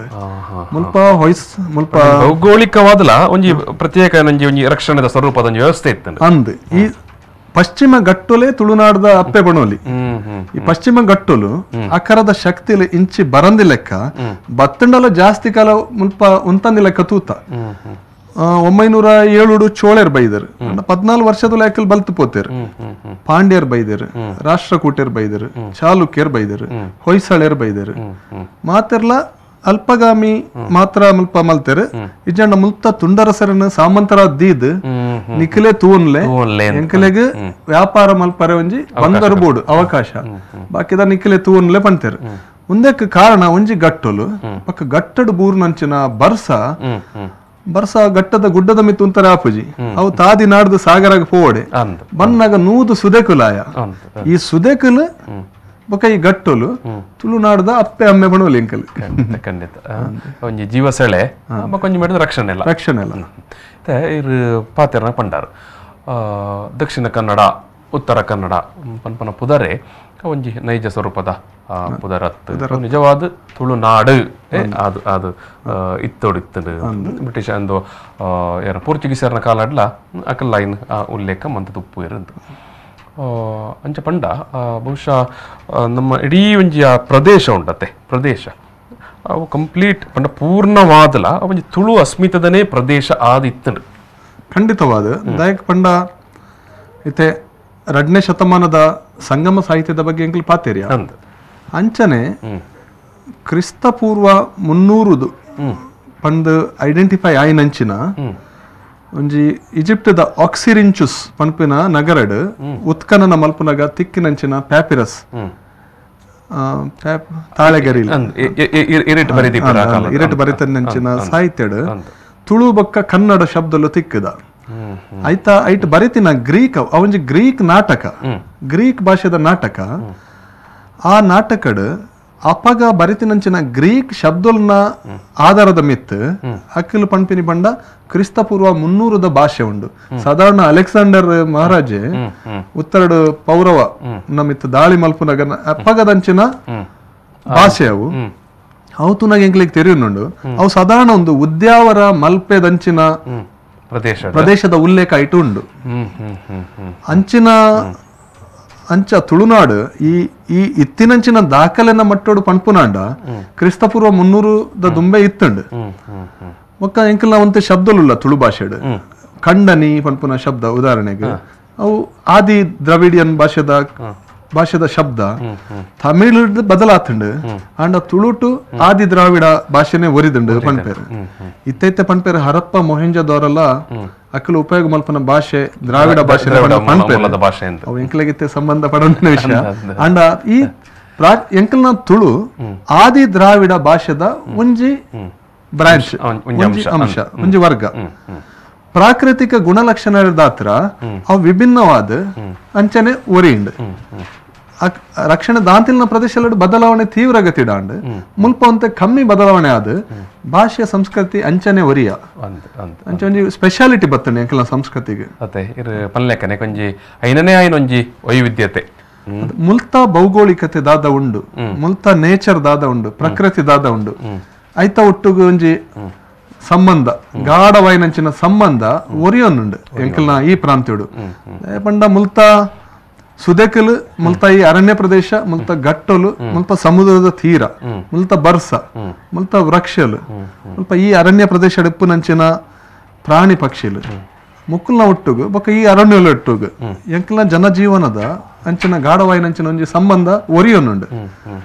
ಮುಲ್ಪ ಹೊಯ್ಸ್ ಮುಲ್ಪ ಭೌಗೋಳಿಕವಾದಲ ಒಂಜಿ ಪ್ರತ್ಯೇಕ ಒಂಜಿ ರಕ್ಷಣೆದ ಸ್ವರೂಪದ ಒಂಜಿ ವ್ಯವಸ್ಥೆ ಇತ್ತು ಅಂದ್. ಈ ಪಶ್ಚಿಮ ಗಟ್ಟೊಲೆ ತುಳುನಾಡದ ಅಪ್ಪೆ ಬಣೋಲಿ. ಈ ಪಶ್ಚಿಮ ಗಟ್ಟೊಲು ಅಕರದ ಶಕ್ತಿಲಿ ಇಂಚಿ ಬರಂದಿ ಲೆಕ್ಕ ಬತ್ತಂಡಲ ಜಾಸ್ತಿ ಕಾಲ ಮುಲ್ಪ ಉಂತಂದಿ ಲೆಕ್ಕ ತೂತ. 907 ಚೋಳರ್ ಬೈದರು, 14 ವರ್ಷದ ಲೆಕ್ಕಲ್ ಬಲ್ತು ಪೋತೇರು. ಪಾಂಡ್ಯರ್ ಬೈದರು, ರಾಷ್ಟ್ರಕೂಟರ್ ಬೈದರು, ಚಾಲುಕ್ಯರ್ ಬೈದರು, ಹೊಯ್ಸಳರ್ ಬೈದರು. ಮಾತೆರ್ಲ ಅಲ್ಪಗಾಮಿ ಮಾತ್ರ ಮುಲ್ಪ ಮಲ್ತೇರು. ಇಜಂಡ ಮುಲ್ತ ತುಂಡರಸರನ್ನು ಸಾಮಂತರ ದೀದ್ ನಿಖಲೆ ತೂನ್ಲೆ ಎಂಕಲೆಗ್ ವ್ಯಾಪಾರ ಮಲ್ಪರೆ ಒಂಜಿ ಬಂದರು ಬೋಡು ಅವಕಾಶ ಬಾಕಿದ ನಿಖಲೆ ತೂನ್ಲೆ ಪಂತೇರು. ಒಂದಕ್ಕೆ ಕಾರಣ ಒಂಜಿ ಗಟ್ಟೊಲು ಪಕ್ಕ ಗಟ್ಟಡು ಬೂರ್ನಂಚಿನ ಬರ್ಸ ಬರ್ಸ ಗಟ್ಟದ ಗುಡ್ಡದ ಮಿತ್ತು ಉಂತರ ಆಪುಜಿ ಅವು ತಾದಿ ನಾಡ್ದು ಸಾಗರಾಗ ಪೋಡೆ ಬನ್ನಾಗ ನೂದು ಸುದೆಕುಲಾಯ. ಈ ಸುದೆಕುಲು ಬೊಕ ಈ ಗಟ್ಟೊಲು ತುಳುನಾಡದ ಅಪ್ಪೆ ಅಮ್ಮೆ ಬಣೋಲಿ ಎಂಕಲ್. ಖಂಡಿತ ಒಂಜಿ ಜೀವಸೆಳೆ ಬೊಕ ಒಂಜಿ ಮೇಡದ ರಕ್ಷಣೆ ಇಲ್ಲ ರಕ್ಷಣೆ ಇಲ್ಲ. ಇರು ಪಾತೆರ್ನ ಪಂಡಾರು ದಕ್ಷಿಣ ಕನ್ನಡ ಉತ್ತರ ಕನ್ನಡ ಪನ್ಪನ ಪುದರೆ ಒಂಜಿ ನೈಜ ಸ್ವರೂಪದ ಪುದರತ್ತು ನಿಜವಾದ ತುಳುನಾಡು ಅದು ಅದು ಇತ್ತೋಡು ಇತ್ತದು ಬ್ರಿಟಿಷ್ ಅಂದು ಯಾರ ಪೋರ್ಚುಗೀಸರ್ನ ಕಾಲಾಡ್ಲ ಅಕಲ್ ಲೈನ್ ಉಲ್ಲೇಖ ಮಂತ ತುಪ್ಪು ಇರಂದು ಅಂಚ ಪಂಡ. ಬಹುಶಃ ನಮ್ಮ ಇಡೀ ಒಂಜಿ ಆ ಪ್ರದೇಶ ಉಂಡತ್ತೆ ಪ್ರದೇಶ ಅವು ಕಂಪ್ಲೀಟ್ ಪಂಡ ಪೂರ್ಣವಾದಲ ಒಂಜಿ ತುಳು ಅಸ್ಮಿತದನೇ ಪ್ರದೇಶ ಆದಿತ್ತಂಡು. ಖಂಡಿತವಾದ ದಾಯಕ ಪಂಡ ಇತ್ತೆ 2ನೇ ಶತಮಾನದ ಸಂಗಮ ಸಾಹಿತ್ಯದ ಬಗ್ಗೆ ಎಂಕಲ್ ಪಾತೇರಿಯ ಅಂಚನೆ ಕ್ರಿಸ್ತಪೂರ್ವ 300 ಪಂದ್ ಐಡೆಂಟಿಫೈ ಆಯಿನಂಚಿನ ಒಂಜಿ ಈಜಿಪ್ಟದ ಆಕ್ಸಿರಿಂಚುಸ್ ಪನ್ಪಿನ ನಗರಡ್ ಉತ್ಖನನ ಮಲ್ಪುನಗ ತಿಕ್ಕಿನಂಚಿನ ಪ್ಯಾಪಿರಸ್ ತಾಳೆಗರಿ ಇರಟ್ ಬರಿತನಂಚಿನ ಸಾಹಿತ್ಯಡ್ ತುಳು ಬೊಕ್ಕ ಕನ್ನಡ ಶಬ್ದಲು ತಿಕ್ಕದ. ಆಯ್ತಾ ಐಟ್ ಬರಿತಿನ ಗ್ರೀಕ್ ಅವಂಜಿ ಗ್ರೀಕ್ ನಾಟಕ, ಗ್ರೀಕ್ ಭಾಷೆದ ನಾಟಕ. ಆ ನಾಟಕಡ್ ಅಪಗ ಬರಿತಿನಂಚಿನ ಗ್ರೀಕ್ ಶಬ್ದಲ್ನ ಆಧಾರದ ಮಿತ್ ಅಕ್ಕಿಲು ಪನ್ಪಿನಿ ಬಂಡ ಕ್ರಿಸ್ತಪೂರ್ವ 300 ಭಾಷೆ ಉಂಡು. ಸಾಧಾರಣ ಅಲೆಕ್ಸಾಂಡರ್ ಮಹಾರಾಜೆ ಉತ್ತರಡು ಪೌರವ ನಮಿತ್ ದಾಳಿ ಮಲ್ಪುನಗ ಅಪ್ಪಗದಂಚಿನ ಭಾಷೆ ಅವು. ಅವು ತುನಾಗ ಎಂಕ್ಲಿಗೆ ತೆರೆಯುಂಡು. ಅವು ಸಾಧಾರಣ ಒಂದು ಉದ್ಯಾವರ ಮಲ್ಪೆದಂಚಿನ ಪ್ರದೇಶದ ಉಲ್ಲೇಖ ಇಟ್ಟು ಉಂಡು. ಅಂಚಿನ ಅಂಚ ತುಳುನಾಡು ಈ ಈ ಇತ್ತಿನಂಚಿನ ದಾಖಲೆನ ಮಟ್ಟೋಡು ಪನ್ಪುನಾಂಡ ಕ್ರಿಸ್ತಪೂರ್ವ 300 ದುಂಬೆ ಇತ್ತುಂಡು. ಬೊಕ್ಕ ಎಂಕಲ್ನ ಒಂತೆ ಶಬ್ದಲುಲ್ಲ ತುಳು ಭಾಷೆಡ್. ಖಂಡನಿ ಪನ್ಪುನ ಶಬ್ದ ಉದಾಹರಣೆಗೆ ಅವು ಆದಿ ದ್ರವಿಡಿಯನ್ ಭಾಷೆದ ಶಬ್ದ ತಮಿಳ್ ಬದಲಾತುಂಡು. ಅಂಡ ತುಳುಟು ಆದಿ ದ್ರಾವಿಡ ಭಾಷೆನೆ ಒರಿದುಂಡು ಪನ್ಪೇರು. ಇತ್ತೈತೆ ಪನ್ಪೇರು ಹರಪ್ಪ ಮೊಹೆಂಜದವರೆಲ್ಲ ಅಕ್ಕಲು ಉಪಯೋಗ ಮಲ್ಪನ ಭಾಷೆ ದ್ರಾವಿಡ ಭಾಷೆ ಪನ್ಪೇರು. ಅವು ಎಂಕಲಿಗಿತ್ತೆ ಸಂಬಂಧ ಪಡೋಣ ವಿಷಯ. ಅಂಡ ಈ ಎಂಕಲ್ನ ತುಳು ಆದಿ ದ್ರಾವಿಡ ಭಾಷೆದ ಒಂಜಿ ಬ್ರಾಂಚ್, ಒಂಜಿ ಅಂಶ, ಒಂಜಿ ವರ್ಗ. ಪ್ರಾಕೃತಿಕ ಗುಣಲಕ್ಷಣದಾತ್ರ ಅವು ವಿಭಿನ್ನವಾದ ಅಂಚನೆ ಒರಿಯಿಂಡು. ರಕ್ಷಣೆ ದಾಂತಿಲ್ನ ಪ್ರದೇಶದಲ್ಲಿ ಬದಲಾವಣೆ ತೀವ್ರಗತಿ ಡಾಂಡ್ ಮುಲ್ಪ ಒಂತೆ ಕಮ್ಮಿ ಬದಲಾವಣೆ ಆದ ಭಾಷೆ ಸಂಸ್ಕೃತಿ ಅಂಚನೆ ಒರಿಯ ಅಂಚೆ ಒಂಜಿ ಸ್ಪೆಷಾಲಿಟಿ ಬತ್ತನೆ ಎಂಕಲ್ನ ಸಂಸ್ಕೃತಿಗೆ. ಅತ್ತೆ ಇರು ಪಲ್ಲೆಕನೆ ಕೊಂಜಿ ಐನನೇ ಆಯ್ನೊಂಜಿ ವೈವಿಧ್ಯತೆ ಮುಲ್ತ ಭೌಗೋಳಿಕತೆ ದಾದ ಉಂಡು, ಮುಲ್ತ ನೇಚರ್ ದಾದ ಉಂಡು, ಪ್ರಕೃತಿ ದಾದ ಉಂಡು. ಐತ ಒಟ್ಟುಗು ಒಂಜಿ ಸಂಬಂಧ ಗಾಢವಾಯಿನಂಚಿನ ಸಂಬಂಧ ಒರಿಯೊನ್ನುಂಡು ಎಂಕಲ್ನ ಈ ಪ್ರಾಂತ್ಯಡು. ಪಂಡ ಮುಲ್ತ ಸುದೆಕಲು, ಮುಲ್ತ ಈ ಅರಣ್ಯ ಪ್ರದೇಶ, ಮುಲ್ತ ಗಟ್ಟಲು, ಮುಲ್ಪ ಸಮುದ್ರದ ತೀರ, ಮುಲ್ತ ಬರ್ಸ, ಮುಲ್ತ ವೃಕ್ಷಲು, ಮುಲ್ಪ ಈ ಅರಣ್ಯ ಪ್ರದೇಶ ಡಿಪ್ಪುನಂಚಿನ ಪ್ರಾಣಿ ಪಕ್ಷಿಲು ಮುಕ್ಕುಲ್ನ ಒಟ್ಟುಗು ಬೊಕ್ಕ ಈ ಅರಣ್ಯಲ ಒಟ್ಟುಗು ಎಂಕಲ್ನ ಜನಜೀವನದ ಅಂಚಿನ ಗಾಢವಾಯಿನಂಚಿನ ಒಂಜಿ ಸಂಬಂಧ ಒರಿಯೊನ್ನುಂಡು.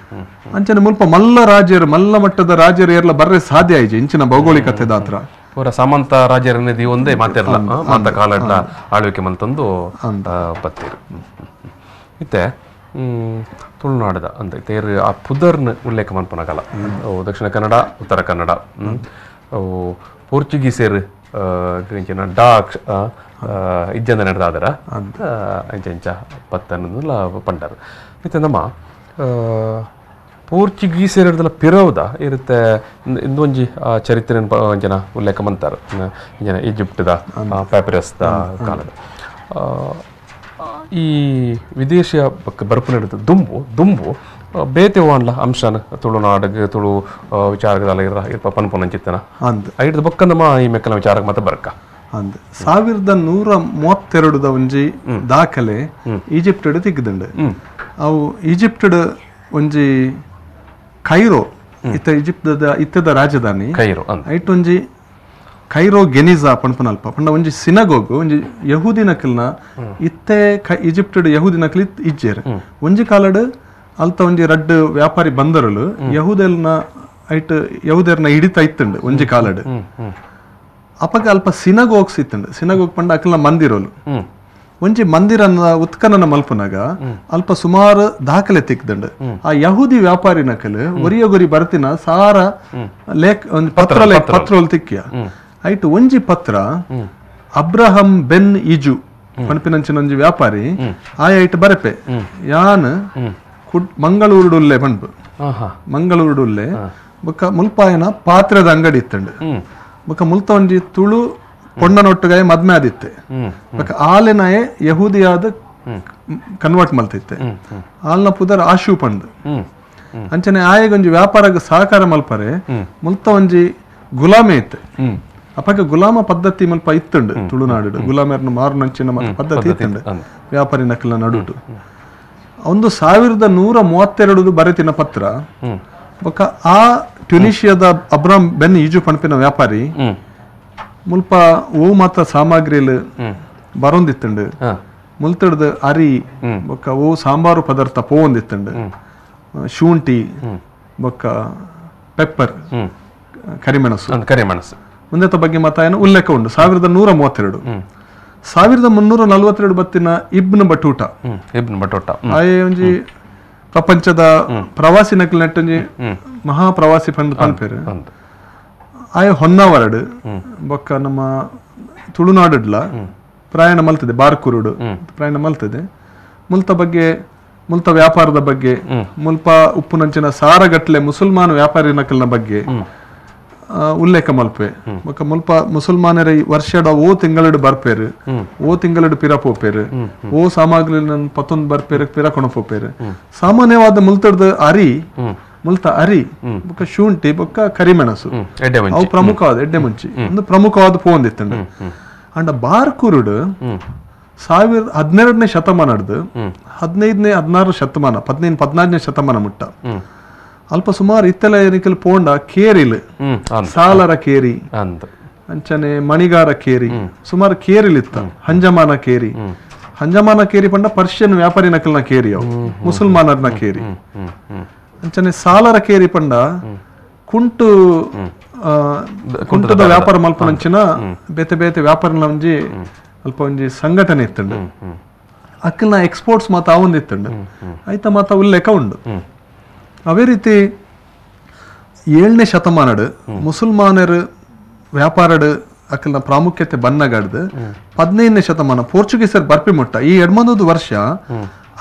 ಅಂಚನೆ ಮುಲ್ಪ ಮಲ್ಲ ರಾಜ್ಯರು ಮಲ್ಲ ಮಟ್ಟದ ರಾಜ್ಯರು ಏರ್ಲ ಬರ್ರೆ ಸಾಧ್ಯ ಆಯ್ಜಿ ಇಂಚಿನ ಭೌಗೋಳಿಕತೆ ದಾತ್ರ. ಪೂರ ಸಾಮಂತ ರಾಜ್ಯರನ್ನ ಒಂದೇ ಮಾತಿರಲ್ಲ ಮಾತ ಕಾಲಡ್ಲ ಆಳ್ವಿಕೆ ಮಂತಂದು ಬತ್ತೀರು. ಇತ್ತೆ ತುಳುನಾಡದ ಅಂತ ತೇರು ಆ ಪುದರ್ನ ಉಲ್ಲೇಖ ಮನ್ಪನಗಲ ದಕ್ಷಿಣ ಕನ್ನಡ ಉತ್ತರ ಕನ್ನಡ ಅವು ಪೋರ್ಚುಗೀಸರು ಇಂಚಿನ ಡಾಕ್ ಇಜ್ಜಂದ ನಡೆದಾದರ ಅಂಚ ಇಂಚ ಪತ್ತನ್ನಲ್ಲ ಪಂಡರು. ಇತ್ತೆ ನಮ್ಮ ಪೋರ್ಚುಗೀಸರ ಪಿರವುದ ಇರುತ್ತೆ ಇಂದೊಂಜಿ ಚರಿತ್ರೆ ಜನ ಉಲ್ಲೇಖ ಮಂತಾರೆ ಇಂಜನ ಈಜಿಪ್ಟ್ದ ಪ್ಯಾಪಿರಸ್ದ ಕಾಲದ ಈ ವಿದೇಶಿಯ ಬರ್ಪು ದುಂಬು ದುಂಬು ಬೇತೆ ವಾಂಡ್ಲ ಅಂಶನ ತುಳುನಾಡಗ್ ತುಳು ವಿಚಾರಗದಲ್ಲ ಇರ ಇರ್ಪ ಪನ್ಪೊನಂಚಿತ್ತನ ಐಡ್ದ ಬೊಕ್ಕ ನಮ್ಮ ಈ ಮೆಕ್ಕಲ ವಿಚಾರಕ್ಕೆ ಮತ್ತೆ ಬರ್ಕ. ಅಂದ್ 1132 ಒಂಜಿ ದಾಖಲೆ ಈಜಿಪ್ಟಡ್ ತಿಕ್ಕುದುಂಡು. ಅವು ಈಜಿಪ್ಟಡ್ ಒಂಜಿ ಕೈರೋ ಇತ್ತ ಈಜಿಪ್ಟದ ಇತ್ತದ ರಾಜಧಾನಿ ಕೈರೋ ಐಟ್ ಒಂಜಿ ಕೈರೋ ಗೆನಿಜಾ ಪನ್ಪನಲ್ಪ ಪಂಡ ಒಂಜಿ ಸಿನಗೋಗು ಒಂಜಿ ಯಹೂದಿ ನಕಲ್ನ ಇತ್ತೆ ಈಜಿಪ್ಟಡ್ ಯಹೂದಿ ನಕಲ್ ಇಜ್ಜೇರು. ಒಂಜಿ ಕಾಲಡ್ ಅಲ್ತ ಒಂಜಿ ರಡ್ಡ್ ವ್ಯಾಪಾರಿ ಬಂದರಲು ಯಹೂದೆಲ್ನ ಐಟ್ ಯಹೂದೆರ್ನ ಹಿಡಿತ ಇತ್ತುಂಡು ಒಂಜಿ ಕಾಲಡ್. ಅಪಗ ಅಲ್ಪ ಸಿನಗೋಗ್ಸ್ ಇತ್ತುಂಡು. ಸಿನಗೋಗ್ ಪಂಡ ಅಕಲ್ನ ಮಂದಿರಲು. ಒಂಜಿ ಮಂದಿರನ ಉತ್ಖನನ ಮಲ್ಪುನಗ ಅಲ್ಪ ಸುಮಾರು ದಾಖಲೆ ತಿಕ್ದಂಡು. ಆ ಯಹೂದಿ ವ್ಯಾಪಾರಿ ನಕಲು ಒರಿಯೊಗೊರಿ ಬರ್ತಿನ ಸಾರ ಲೇಖ ಒಂಜಿ ಪತ್ರ ಪತ್ರೋಲ್ ತಿಕ್ಕಿಯ. ಐಟ್ ಒಂಜಿ ಪತ್ರ ಅಬ್ರಹಂ ಬೆನ್ ಇಜು ಪನ್ಪಿನಂಚಿನ ಒಂಜಿ ವ್ಯಾಪಾರಿ ಆಯ ಐಟ್ ಬರೆಪೆ ಯಾನ್ ಮಂಗಳೂರುಡುಲ್ಲೆ ಪನ್ಪು ಮಂಗಳೂರುಡುಲ್ಲೆ ಬೊಕ್ಕ ಮುಲ್ಪಾಯನ ಪಾತ್ರದ ಅಂಗಡಿ ಇತ್ತಂಡು. ಬೊಕ್ಕ ಮುಲ್ತ ಒಂಜಿ ತುಳು ಪೊಣ್ಣನೊಟ್ಟುಗಾಯ ಮದ್ಮೆ ಆದಿತ್ತೆ. ಬೊಕ್ಕ ಆಲೆನಾಯೆ ಯಹೂದಿಯಾದ ಕನ್ವರ್ಟ್ ಮಲ್ತಿತ್ತೆ. ಆಲ್ನ ಪುದರ್ ಆಶು ಪಂಡು. ಅಂಚನೆ ಆಯಗೊಂಜಿ ವ್ಯಾಪಾರಕ್ಕೆ ಸಹಕಾರ ಮಲ್ಪರೆ ಮುಲ್ತ ಒಂಜಿ ಗುಲಾಮೆ ಇತ್ತೆ. ಅಪಗ ಗುಲಾಮ ಪದ್ಧತಿ ಮಲ್ಪ ಇತ್ತುಂಡು ತುಳುನಾಡು. ಗುಲಾಮರ್ನ ಮಾರುನಂಚಿನ ಪದ್ಧತಿ ಇತ್ತುಂಡು ವ್ಯಾಪಾರಿ ನಕಲ ನಡುಟು. ಒಂದು 1132 ಬರೆತಿನ ಪತ್ರ. ಬೊಕ್ಕ ಆ ಟ್ಯುನಿಷಿಯಾದ ಅಬ್ರಾಮ್ ಬೆನ್ ಈಜು ಪನ್ಪಿನ ವ್ಯಾಪಾರಿ ಮುಲ್ಪ ಓ ಮಾತ ಸಾಮಗ್ರಿಲು ಬರೊಂದಿತ್ತುಂಡು. ಮುಲ್ತಡ್ದು ಅರಿ ಬೊಕ್ಕ ಓ ಸಾಂಬಾರು ಪದಾರ್ಥ ಪೋವೊಂದಿತ್ತುಂಡು, ಶುಂಠಿ ಬೊಕ್ಕ ಪೆಪ್ಪರ್ ಕರಿಮೆಣಸು ಕರಿಮೆಣಸು ಒಂದೇತ ಬಗ್ಗೆ ಮಾತಾಯನ ಉಲ್ಲೇಖ ಉಂಡು 1132 1342 ಬತ್ತಿನ ಇಬ್ನ್ ಬಟೂಟ ಇಬ್ನ್ ಬಟೂಟ ಆಯೆ ಒಂಜಿ ಪ್ರಪಂಚದ ಪ್ರವಾಸಿ ನಕಲ್ ನೆಟ್ಟೊಂಜಿ ಮಹಾ ಪ್ರವಾಸಿ ಪಂದ್ ಪನ್ಪೇರು ಆಯೆ ಹೊನ್ನಾವರಡು ಬೊಕ್ಕ ನಮ್ಮ ತುಳುನಾಡುಡ್ಲ ಪ್ರಯಾಣ ಮಲ್ತದೆ ಬಾರ್ಕುರುಡು ಪ್ರಯಾಣ ಮಲ್ತದೆ ಮುಲ್ತ ಬಗ್ಗೆ ಮುಲ್ತ ವ್ಯಾಪಾರದ ಬಗ್ಗೆ ಮುಲ್ಪ ಉಪ್ಪುನಂಚಿನ ಸಾರಗಟ್ಲೆ ಮುಸಲ್ಮಾನ ವ್ಯಾಪಾರಿ ನಕಲ್ನ ಬಗ್ಗೆ ಉಲ್ಲೇಖ ಮಲ್ಪೆ ಬೊಕ್ಕ ಮುಲ್ಪ ಮುಸಲ್ಮಾನರ ವರ್ಷದ ಓ ತಿಂಗಳಡು ಬರ್ಪೇರು ಓ ತಿಂಗಳಡು ಪಿರ ಪೋಪೇರು ಓ ಸಾಮಗ್ರಿ ಪತ್ತೊಂದು ಬರ್ಪೇರು ಪಿರ ಕೊಣಪೋಪೇರು ಸಾಮಾನ್ಯವಾದ ಮುಲ್ತದ ಅರಿ ಮುಲ್ತ ಅರಿ ಬೊಕ್ಕ ಶುಂಠಿ ಬೊಕ್ಕ ಕರಿಮೆಣಸು ಅವು ಪ್ರಮುಖವಾದ ಎಡ್ಡೆ ಮುಂಚಿ ಒಂದು ಪ್ರಮುಖವಾದ ಪೋಂದಿತ್ತಂಡು ಅಂಡ ಬಾರ್ಕುರುಡು 12ನೇ ಶತಮಾನದ 15ನೇ 16 ಶತಮಾನ 15 14ನೇ ಶತಮಾನ ಮುಟ್ಟ ಅಲ್ಪ ಸುಮಾರು ಇತ್ತೆಲ್ಲ ಏನಕ್ಕೆ ಪೋಂಡ ಕೇರಿಲ್ ಸಾಲರ ಕೇರಿ ಅಂಚನೆ ಮಣಿಗಾರ ಕೇರಿ ಸುಮಾರು ಕೇರಿಲ್ ಇತ್ತ ಹಂಜಮಾನ ಕೇರಿ ಹಂಜಮಾನ ಕೇರಿ ಪಂಡ ಪರ್ಷಿಯನ್ ವ್ಯಾಪಾರಿ ನಕಲ್ನ ಕೇರಿ ಅವು ಮುಸಲ್ಮಾನರ್ನ ಕೇರಿ ಅಂಚನೆ ಸಾಲರ ಕೇರಿ ಪಂಡ ಕುಂಟು ಕುಂಟದ ವ್ಯಾಪಾರ ಮಲ್ಪನಂಚಿನ ಬೇತೆ ಬೇತೆ ವ್ಯಾಪಾರ ಒಂಜಿ ಅಲ್ಪ ಒಂಜಿ ಸಂಘಟನೆ ಇತ್ತಂಡು ಅಕ್ಕಲ್ನ ಎಕ್ಸ್ಪೋರ್ಟ್ಸ್ ಮಾತ ಆವೊಂದಿತ್ತಂಡು ಆಯ್ತ ಮಾತ ಉಲ್ಲೇಖ ಉಂಡು. ಅವೇ ರೀತಿ 7ನೇ ಶತಮಾನಡು ಮುಸಲ್ಮಾನರು ವ್ಯಾಪಾರಡು ಅಕ್ಕಲ್ನ ಪ್ರಾಮುಖ್ಯತೆ ಬನ್ನಗಾಡ್ದು 15ನೇ ಶತಮಾನ ಪೋರ್ಚುಗೀಸರ್ ಬರ್ಪಿ ಮುಟ್ಟ ಈ 8 ವರ್ಷ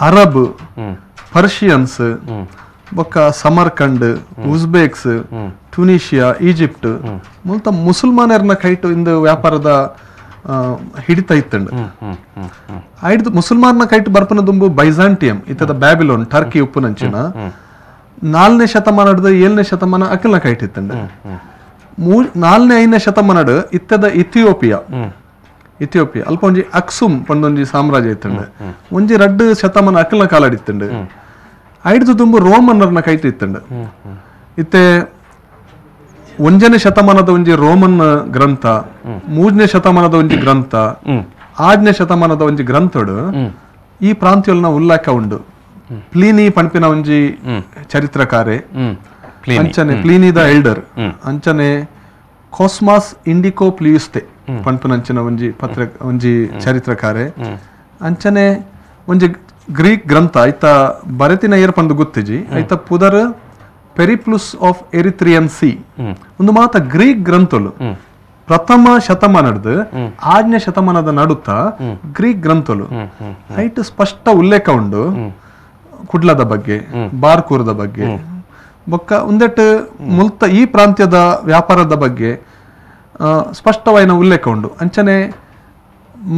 ಅರಬ್ ಪರ್ಷಿಯನ್ಸ್ ಬೊಕ್ಕ ಸಮರ್ಕಂಡ್ ಉಜ್ಬೇಕ್ಸ್ ಟ್ಯುನೀಷಿಯಾ ಈಜಿಪ್ಟ್ ಮುಲ್ತ ಮುಸಲ್ಮಾನರ್ನ ಕೈಟು ಇಂದು ವ್ಯಾಪಾರದ ಹಿಡಿತ ಇತ್ತಂಡು. ಐದು ಮುಸಲ್ಮಾನನ ಕೈಟು ಬರ್ಪನ ದುಂಬು ಬೈಜಾಂಟಿಯಂ ಇತ್ತದ ಬ್ಯಾಬಿಲೋನ್ ಟರ್ಕಿ ಉಪ್ಪುನಂಚಿನ 4ನೇ ಶತಮಾನದ 7ನೇ ಶತಮಾನ ಅಕಲ್ನ ಕೈಟ್ ಇತ್ತಂಡು. 4ನೇ 5ನೇ ಶತಮಾನಡ್ ಇತ್ತದ ಇಥಿಯೋಪಿಯಾ ಇಥಿಯೋಪಿಯಾ ಅಲ್ಪ ಒಂಜಿ ಅಕ್ಸುಮ್ ಪಂಡೊಂಜಿ ಸಾಮ್ರಾಜ್ಯ ಇತ್ತಂಡು. ಒಂಜಿ 2 ಶತಮಾನ ಅಕಲ್ನ ಕಾಲಡಿತ್ತಂಡು. ಐದು ದುಂಬು ರೋಮನ್ನರ್ನ ಕೈಟ್ ಇತ್ತಂಡು. ಇತ್ತೆ 1ನೇ ಶತಮಾನದ ಒಂಜಿ ರೋಮನ್ ಗ್ರಂಥ, 3ನೇ ಶತಮಾನದ ಒಂಜಿ ಗ್ರಂಥ, 6ನೇ ಶತಮಾನದ ಒಂಜಿ ಗ್ರಂಥಡು ಈ ಪ್ರಾಂತ್ಯಲ್ನ ಉಲ್ಲೇಖ ಉಂಡು. ಪ್ಲೀನಿ ಪಣ್ಪಿನ ಒಂಜಿ ಚರಿತ್ರಕಾರೆ, ಅಂಚನೆ Pliny the elder, ಅಂಚನೆ ಕಾಸ್ಮಾಸ್ ಇಂಡಿಕೋ ಪ್ಲಿಯುಸ್ತೆ ಪಣ್ಪಿನಂಚಿನ ಒಂಜಿ ಪತ್ರ ಒಂಜಿ ಚರಿತ್ರಕಾರೆ, ಅಂಚನೆ ಒಂಜಿ ಗ್ರೀಕ್ ಗ್ರಂಥ ಐತ ಬರೆತಿನ ಏರ್ ಪಂದು ಗುತ್ತಿಜಿ ಐತ ಪುದರ್ ಪೆರಿಪ್ಲುಸ್ ಆಫ್ ಎರಿತ್ರಿಯನ್ ಸಿ ಒಂದು ಮಾತ ಗ್ರೀಕ್ ಗ್ರಂಥಲು ಪ್ರಥಮ ಶತಮಾನದ 6ನೇ ಶತಮಾನದ ನಡುತ್ತ ಗ್ರೀಕ್ ಗ್ರಂಥಲು ಐಟ್ ಸ್ಪಷ್ಟ ಉಲ್ಲೇಖ ಉಂಡು ಕುಡ್ಲದ ಬಗ್ಗೆ, ಬಾರ್ಕೂರದ ಬಗ್ಗೆ, ಬೊಕ್ಕ ಒಂದೆಟ್ಟು ಮುಲ್ತ ಈ ಪ್ರಾಂತ್ಯದ ವ್ಯಾಪಾರದ ಬಗ್ಗೆ ಸ್ಪಷ್ಟವಾಯಿನ ಉಲ್ಲೇಖ ಉಂಡು. ಅಂಚನೆ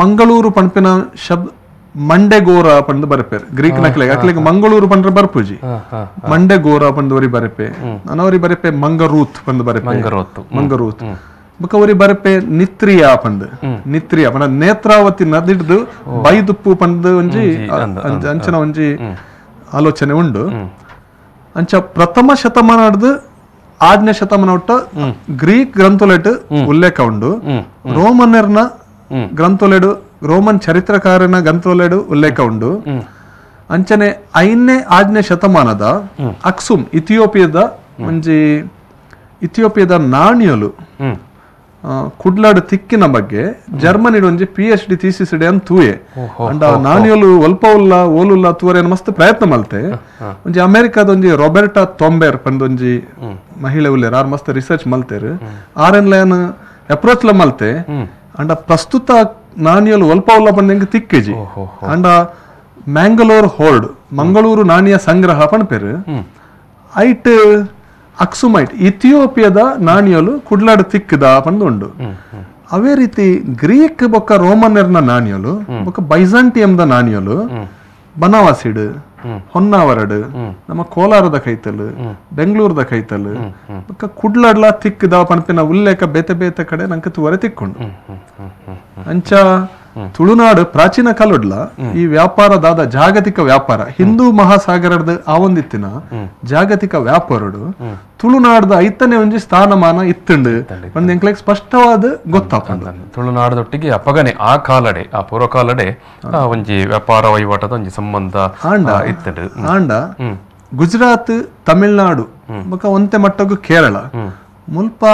ಮಂಗಳೂರು ಪಣ್ಪಿನ ಶಬ್ದ ಮಂಡೆಗೋರ ಪಂದು ಬರಪೇರು ಗ್ರೀಕ್ ನಕಲೆ ಅಕ್ಲೆಗ್ ಮಂಗಳೂರು ಪಂಡ್ರೆ ಬರ್ಪುಜಿ ಮಂಡೆಗೋರ ಪಂದು ಒರಿ ಬರಪೆ ನನವರಿ ಬರಪೆ ಮಂಗರೂತ್ ಪಂದು ಬರಪೆ ಮಂಗರೂತ್ ಬೊಕ್ಕ ಒರಿ ಬರಪೆ ನಿತ್ರಿಯಾ ಪಂದು ನಿತ್ರಿಯಾ ಪಂಡ ನೇತ್ರಾವತಿ ನದಿಡ್ದು ಬೈದುಪ್ಪು ಪಂದು ಒಂಜಿ ಅಂಚನ ಒಂಜಿ ಆಲೋಚನೆ ಉಂಡು. ಅಂಚ ಪ್ರಥಮ ಶತಮಾನದ 6ನೇ ಶತಮಾನ ಒಟ್ಟ ಗ್ರೀಕ್ ಗ್ರಂಥೊಲೆಟ್ ಉಲ್ಲೇಖ ಉಂಡು. ರೋಮನ್ನರ್ನ ಗ್ರಂಥೊಲೆಡು ರೋಮನ್ ಚರಿತ್ರಕಾರನ ಗ್ರಂಥೊಲೆಡು ಉಲ್ಲೇಖ ಉಂಡು. ಅಂಚನೆ 5ನೇ 6ನೇ ಶತಮಾನದ ಅಕ್ಸುಮ್ ಇಥಿಯೋಪಿಯಾದ ಒಂಜಿ ಇಥಿಯೋಪಿಯಾದ ನಾಣ್ಯಲು ಕುಡ್ಲಾಡು ತಿಕ್ಕಿನ ಬಗ್ಗೆ ಜರ್ಮನಿ ಒಂಜಿ PhD thesis day ಅಂತ ತೂಯೆ ಅಂಡ ನಾಣ್ಯಲು ಒಲ್ಪ ಉಲ್ಲ ಓಲುಲ್ಲ ತೂರೆ ಮಸ್ತ್ ಪ್ರಯತ್ನ ಮಲ್ತೆ. ಒಂಜಿ ಅಮೆರಿಕಾದ ಒಂಜಿ ರಾಬರ್ಟಾ ತೊಂಬೆರ್ ಪಂದೊಂಜಿ ಮಹಿಳೆ ಉಲ್ಲೇರ್ ಆರ್ ಮಸ್ತ್ research ಮಲ್ತೇರು R N line approach ಲ ಮಲ್ತೆ. ಅಂಡ ಪ್ರಸ್ತುತ ನಾಣ್ಯಲು ಒಲ್ಪ ಉಲ್ಲ ಪಂದಂಗೆ ತಿಕ್ಕಿಜಿ. ಅಂಡ ಮ್ಯಾಂಗಲೋರ್ ಹೋರ್ಡ್ ಮಂಗಳೂರು ನಾಣ್ಯ ಸಂಗ್ರಹ ಪಣಪೇರು ಐಟ್ ಅಕ್ಸುಮೈಟ್ ಇಥಿಯೋಪಿಯಾದ ನಾಣ್ಯಲು ಕುಡ್ಲಾಡು ತಿಕ್ಕದ ಪಂದು ಉಂಡು. ಅವೇ ರೀತಿ ಗ್ರೀಕ್ ಬೊಕ್ಕ ರೋಮನ್ನರ್ನ ನಾಣ್ಯಲು ಬೊಕ್ಕ ಬೈಜಾಂಟಿಯಂದ ನಾಣ್ಯಲು ಬನವಾಸಿಡು ಹೊನ್ನಾವರಡು ನಮ್ಮ ಕೋಲಾರದ ಕೈತಲು ಬೆಂಗಳೂರದ ಕೈತಲು ಬೊಕ್ಕ ಕುಡ್ಲಾಡ್ಲ ತಿಕ್ಕದ ಪಣಪಿನ ಉಲ್ಲೇಖ ಬೇತೆ ಬೇತೆ ಕಡೆ ನಂಗೆ ತುವರೆ ತಿಕ್ಕೊಂಡು. ಅಂಚ ತುಳುನಾಡು ಪ್ರಾಚೀನ ಕಾಲಡ್ಲ ಈ ವ್ಯಾಪಾರದಾದ ಜಾಗತಿಕ ವ್ಯಾಪಾರ ಹಿಂದೂ ಮಹಾಸಾಗರದ ಆವೊಂದಿತ್ತಿನ ಜಾಗತಿಕ ವ್ಯಾಪಾರಡು ತುಳುನಾಡದ ಐತನೇ ಒಂಜಿ ಸ್ಥಾನಮಾನ ಇತ್ತುಂಡು ಒಂದ್ ಎಂಕ್ಲೆಗ್ ಸ್ಪಷ್ಟವಾದ ಗೊತ್ತಾಪಂಡು. ತುಳುನಾಡದೊಟ್ಟಿಗೆ ಅಪಗನೆ ಆ ಕಾಲಡೆ ಆ ಪೂರ್ವ ಕಾಲಡೆ ಒಂಜಿ ವ್ಯಾಪಾರ ವಹಿವಾಟದ ಒಂಜಿ ಸಂಬಂಧ ಇತ್ತುಂಡು. ಆಂಡ ಗುಜರಾತ್ ತಮಿಳ್ನಾಡು ಬೊಕ್ಕ ಒಂತೆ ಮಟ್ಟಗು ಕೇರಳ ಮುಲ್ಪ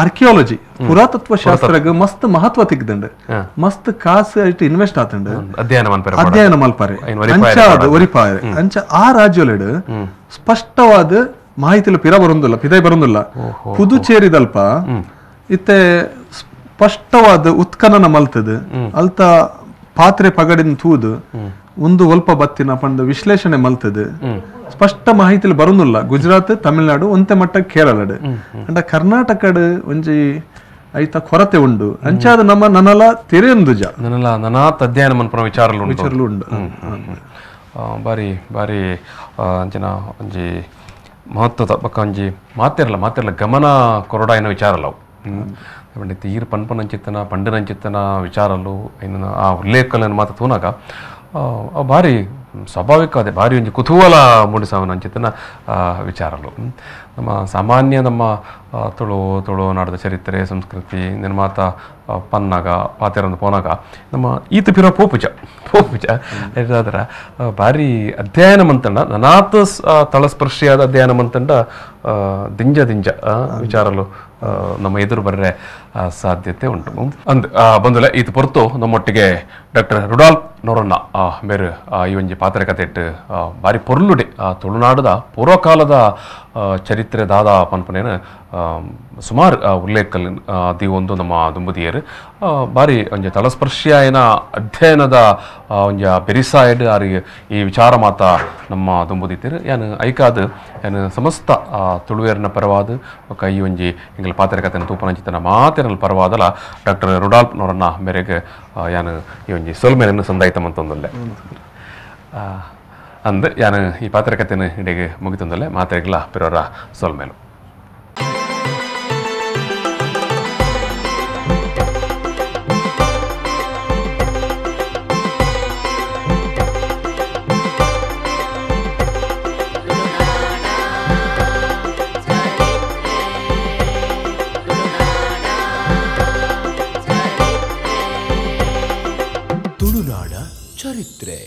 ಆರ್ಕಿಯಾಲಜಿ ಪುರಾತತ್ವ ಶಾಸ್ತ್ರಗ್ ಮಸ್ತ್ ಮಹತ್ವ ತಿಕ್ದಂಡ್, ಮಸ್ತ್ ಕಾಸು ಐಟ್ ಇನ್ವೆಸ್ಟ್ ಆತಂಡ್, ಅಧ್ಯಯನ ಮಲ್ಪಾರೆ ಅಂಚಾದ ಒರಿಪಾರೆ ಅಂಚ ಆ ರಾಜ್ಯಲೆಡ್ ಸ್ಪಷ್ಟವಾದ ಮಾಹಿತಿಲು ಪಿರ ಬರೊಂದುಲ್ಲ, ಪಿದೈ ಬರೊಂದುಲ್ಲ. ಪುದುಚೇರಿದಲ್ಪ ಇತ್ತೆ ಸ್ಪಷ್ಟವಾದ ಉತ್ಖನನ ಮಲ್ತದ ಅಲ್ತ ಪಾತ್ರೆ ಪಗಡಿನ ತೂದು ಒಂದು ಒಲ್ಪ ಬತ್ತಿನ ಪಂಡ ವಿಶ್ಲೇಷಣೆ ಮಲ್ತದ ಸ್ಪಷ್ಟ ಮಾಹಿತಿಲು ಬರೊಂದುಲ್ಲ. ಗುಜರಾತ್, ತಮಿಳ್ನಾಡು, ಒಂತೆ ಮಟ್ಟ ಕೇರಳಡ್ ಅಂಡ ಕರ್ನಾಟಕಡ್ ಒಂಜಿ ಐತ ಕೊರತೆ ಉಂಡು. ಅಂಚಾದ ನಮ್ಮ ನನಲ ತೆರೆಯೊಂದುಜ ನನಲ ನನಾತ್ ಅಧ್ಯಯನ ಮನ್ಪುನ ವಿಚಾರಲು ವಿಚಾರಲು ಉಂಡು. ಬಾರಿ ಬಾರಿ ಅಂಚಿನ ಒಂಜಿ ಮಹತ್ವದ ಬೊಕ್ಕ ಒಂಜಿ ಮಾತೆರ್ಲ ಮಾತೆರ್ಲ ಗಮನ ಕೊರಡಾಯಿನ ವಿಚಾರಲವು. ಪಂಡಿತ ಈರ್ ಪನ್ಪನಂಚಿತ್ತನ ಪಂಡನಂಚಿತ್ತನ ವಿಚಾರಲು ಐನ ಆ ಉಲ್ಲೇಖಗಳನ್ನು ಮಾತ್ರ ತೂನಾಗ ಭಾರಿ ಸ್ವಾಭಾವಿಕವಾದ ಭಾರಿ ಒಂಜಿ ಕುತೂಹಲ ಮೂಡಿಸವನಂಚಿತ್ತನ ವಿಚಾರಲು. ನಮ್ಮ ಸಾಮಾನ್ಯ ನಮ್ಮ ತುಳು ತುಳುನಾಡದ ಚರಿತ್ರೆ ಸಂಸ್ಕೃತಿ ನಿರ್ಮಾತ ಪನ್ನಾಗ ಪಾತೆರಂದು ಪೋನಾಗ ನಮ್ಮ ಈತ ಪಿರ ಪೋಪುಜ ಪೋಪುಜ ಅದರ ಭಾರಿ ಅಧ್ಯಯನ ಮಂತಂಡ ನನಾತ್ ತಳಸ್ಪರ್ಶಿಯಾದ ಅಧ್ಯಯನ ಮಂತಂಡ ದಿಂಜ ದಿಂಜ ವಿಚಾರಲು ನಮ್ಮ ಎದುರು ಬರ್ರೆ ಸಾಧ್ಯತೆ ಉಂಟು. ಅಂದ್ ಬಂದುಲೆ ಈತ ಹೊರತು ನಮ್ಮೊಟ್ಟಿಗೆ ಡಾಕ್ಟರ್ ರುಡಾಲ್ಫ್ ನೊರೊನ್ನ ಬೇರೆ ಈ ಒಂಜಿ ಪಾತ್ರೆ ಕತೆ ಇಟ್ಟು ಭಾರಿ ಪೊರ್ಲುಡೆ ತುಳುನಾಡದ ಪೂರ್ವಕಾಲದ ಚರಿತ್ರೆ ದಾದ ಪನ್ಪನೇನು ಸುಮಾರು ಉಲ್ಲೇಖ ಒಂದು ನಮ್ಮ ದುಂಬುದಿಯರು ಭಾರಿ ಒಂಜಿ ತಳಸ್ಪರ್ಶಿಯಾಯನ ಅಧ್ಯಯನದ ಒಂಜಿ ಬೆರಿಸಾಯ್ಡ್ ಆರು ಈ ವಿಚಾರ ಮಾತ ನಮ್ಮ ದುಂಬುದಿತ್ತೀರು. ಯಾನು ಐಕಾದ್ ಯಾನು ಸಮಸ್ತ ತುಳುವೇರನ ಪರವಾದ ಬೊಕ್ಕ ಈ ಒಂಜಿ ಎಂಗಲ ಪಾತ್ರೆ ಕತೆನ ತೂಪನಂಚಿತನ ಮಾತೆರನ ಪರವಾದಲ ಡಾಕ್ಟರ್ ರುಡಾಲ್ಫ್ ನೊರೊನ್ನ ಮೇರೆಗೆ ಯಾನು ಈ ಒಂಜಿ ಸೊಲ್ಮೆಯನ್ನು ಸಂದಾಯಿತ ಮಂತೊಂದುಲ್ಲೆ ಅಂದ್ ಯಾನು ಈ ಪಾತ್ರೆ ಕತೆನ ಇಡೆಗೆ ಮುಗಿತೊಂದಲ್ಲೆ ಮಾತೆಗ್ಲ ಪಿರೋರ ಸೊಲ್ಮೇಲು. ತುಳುನಾಡ ಚರಿತ್ರೆ.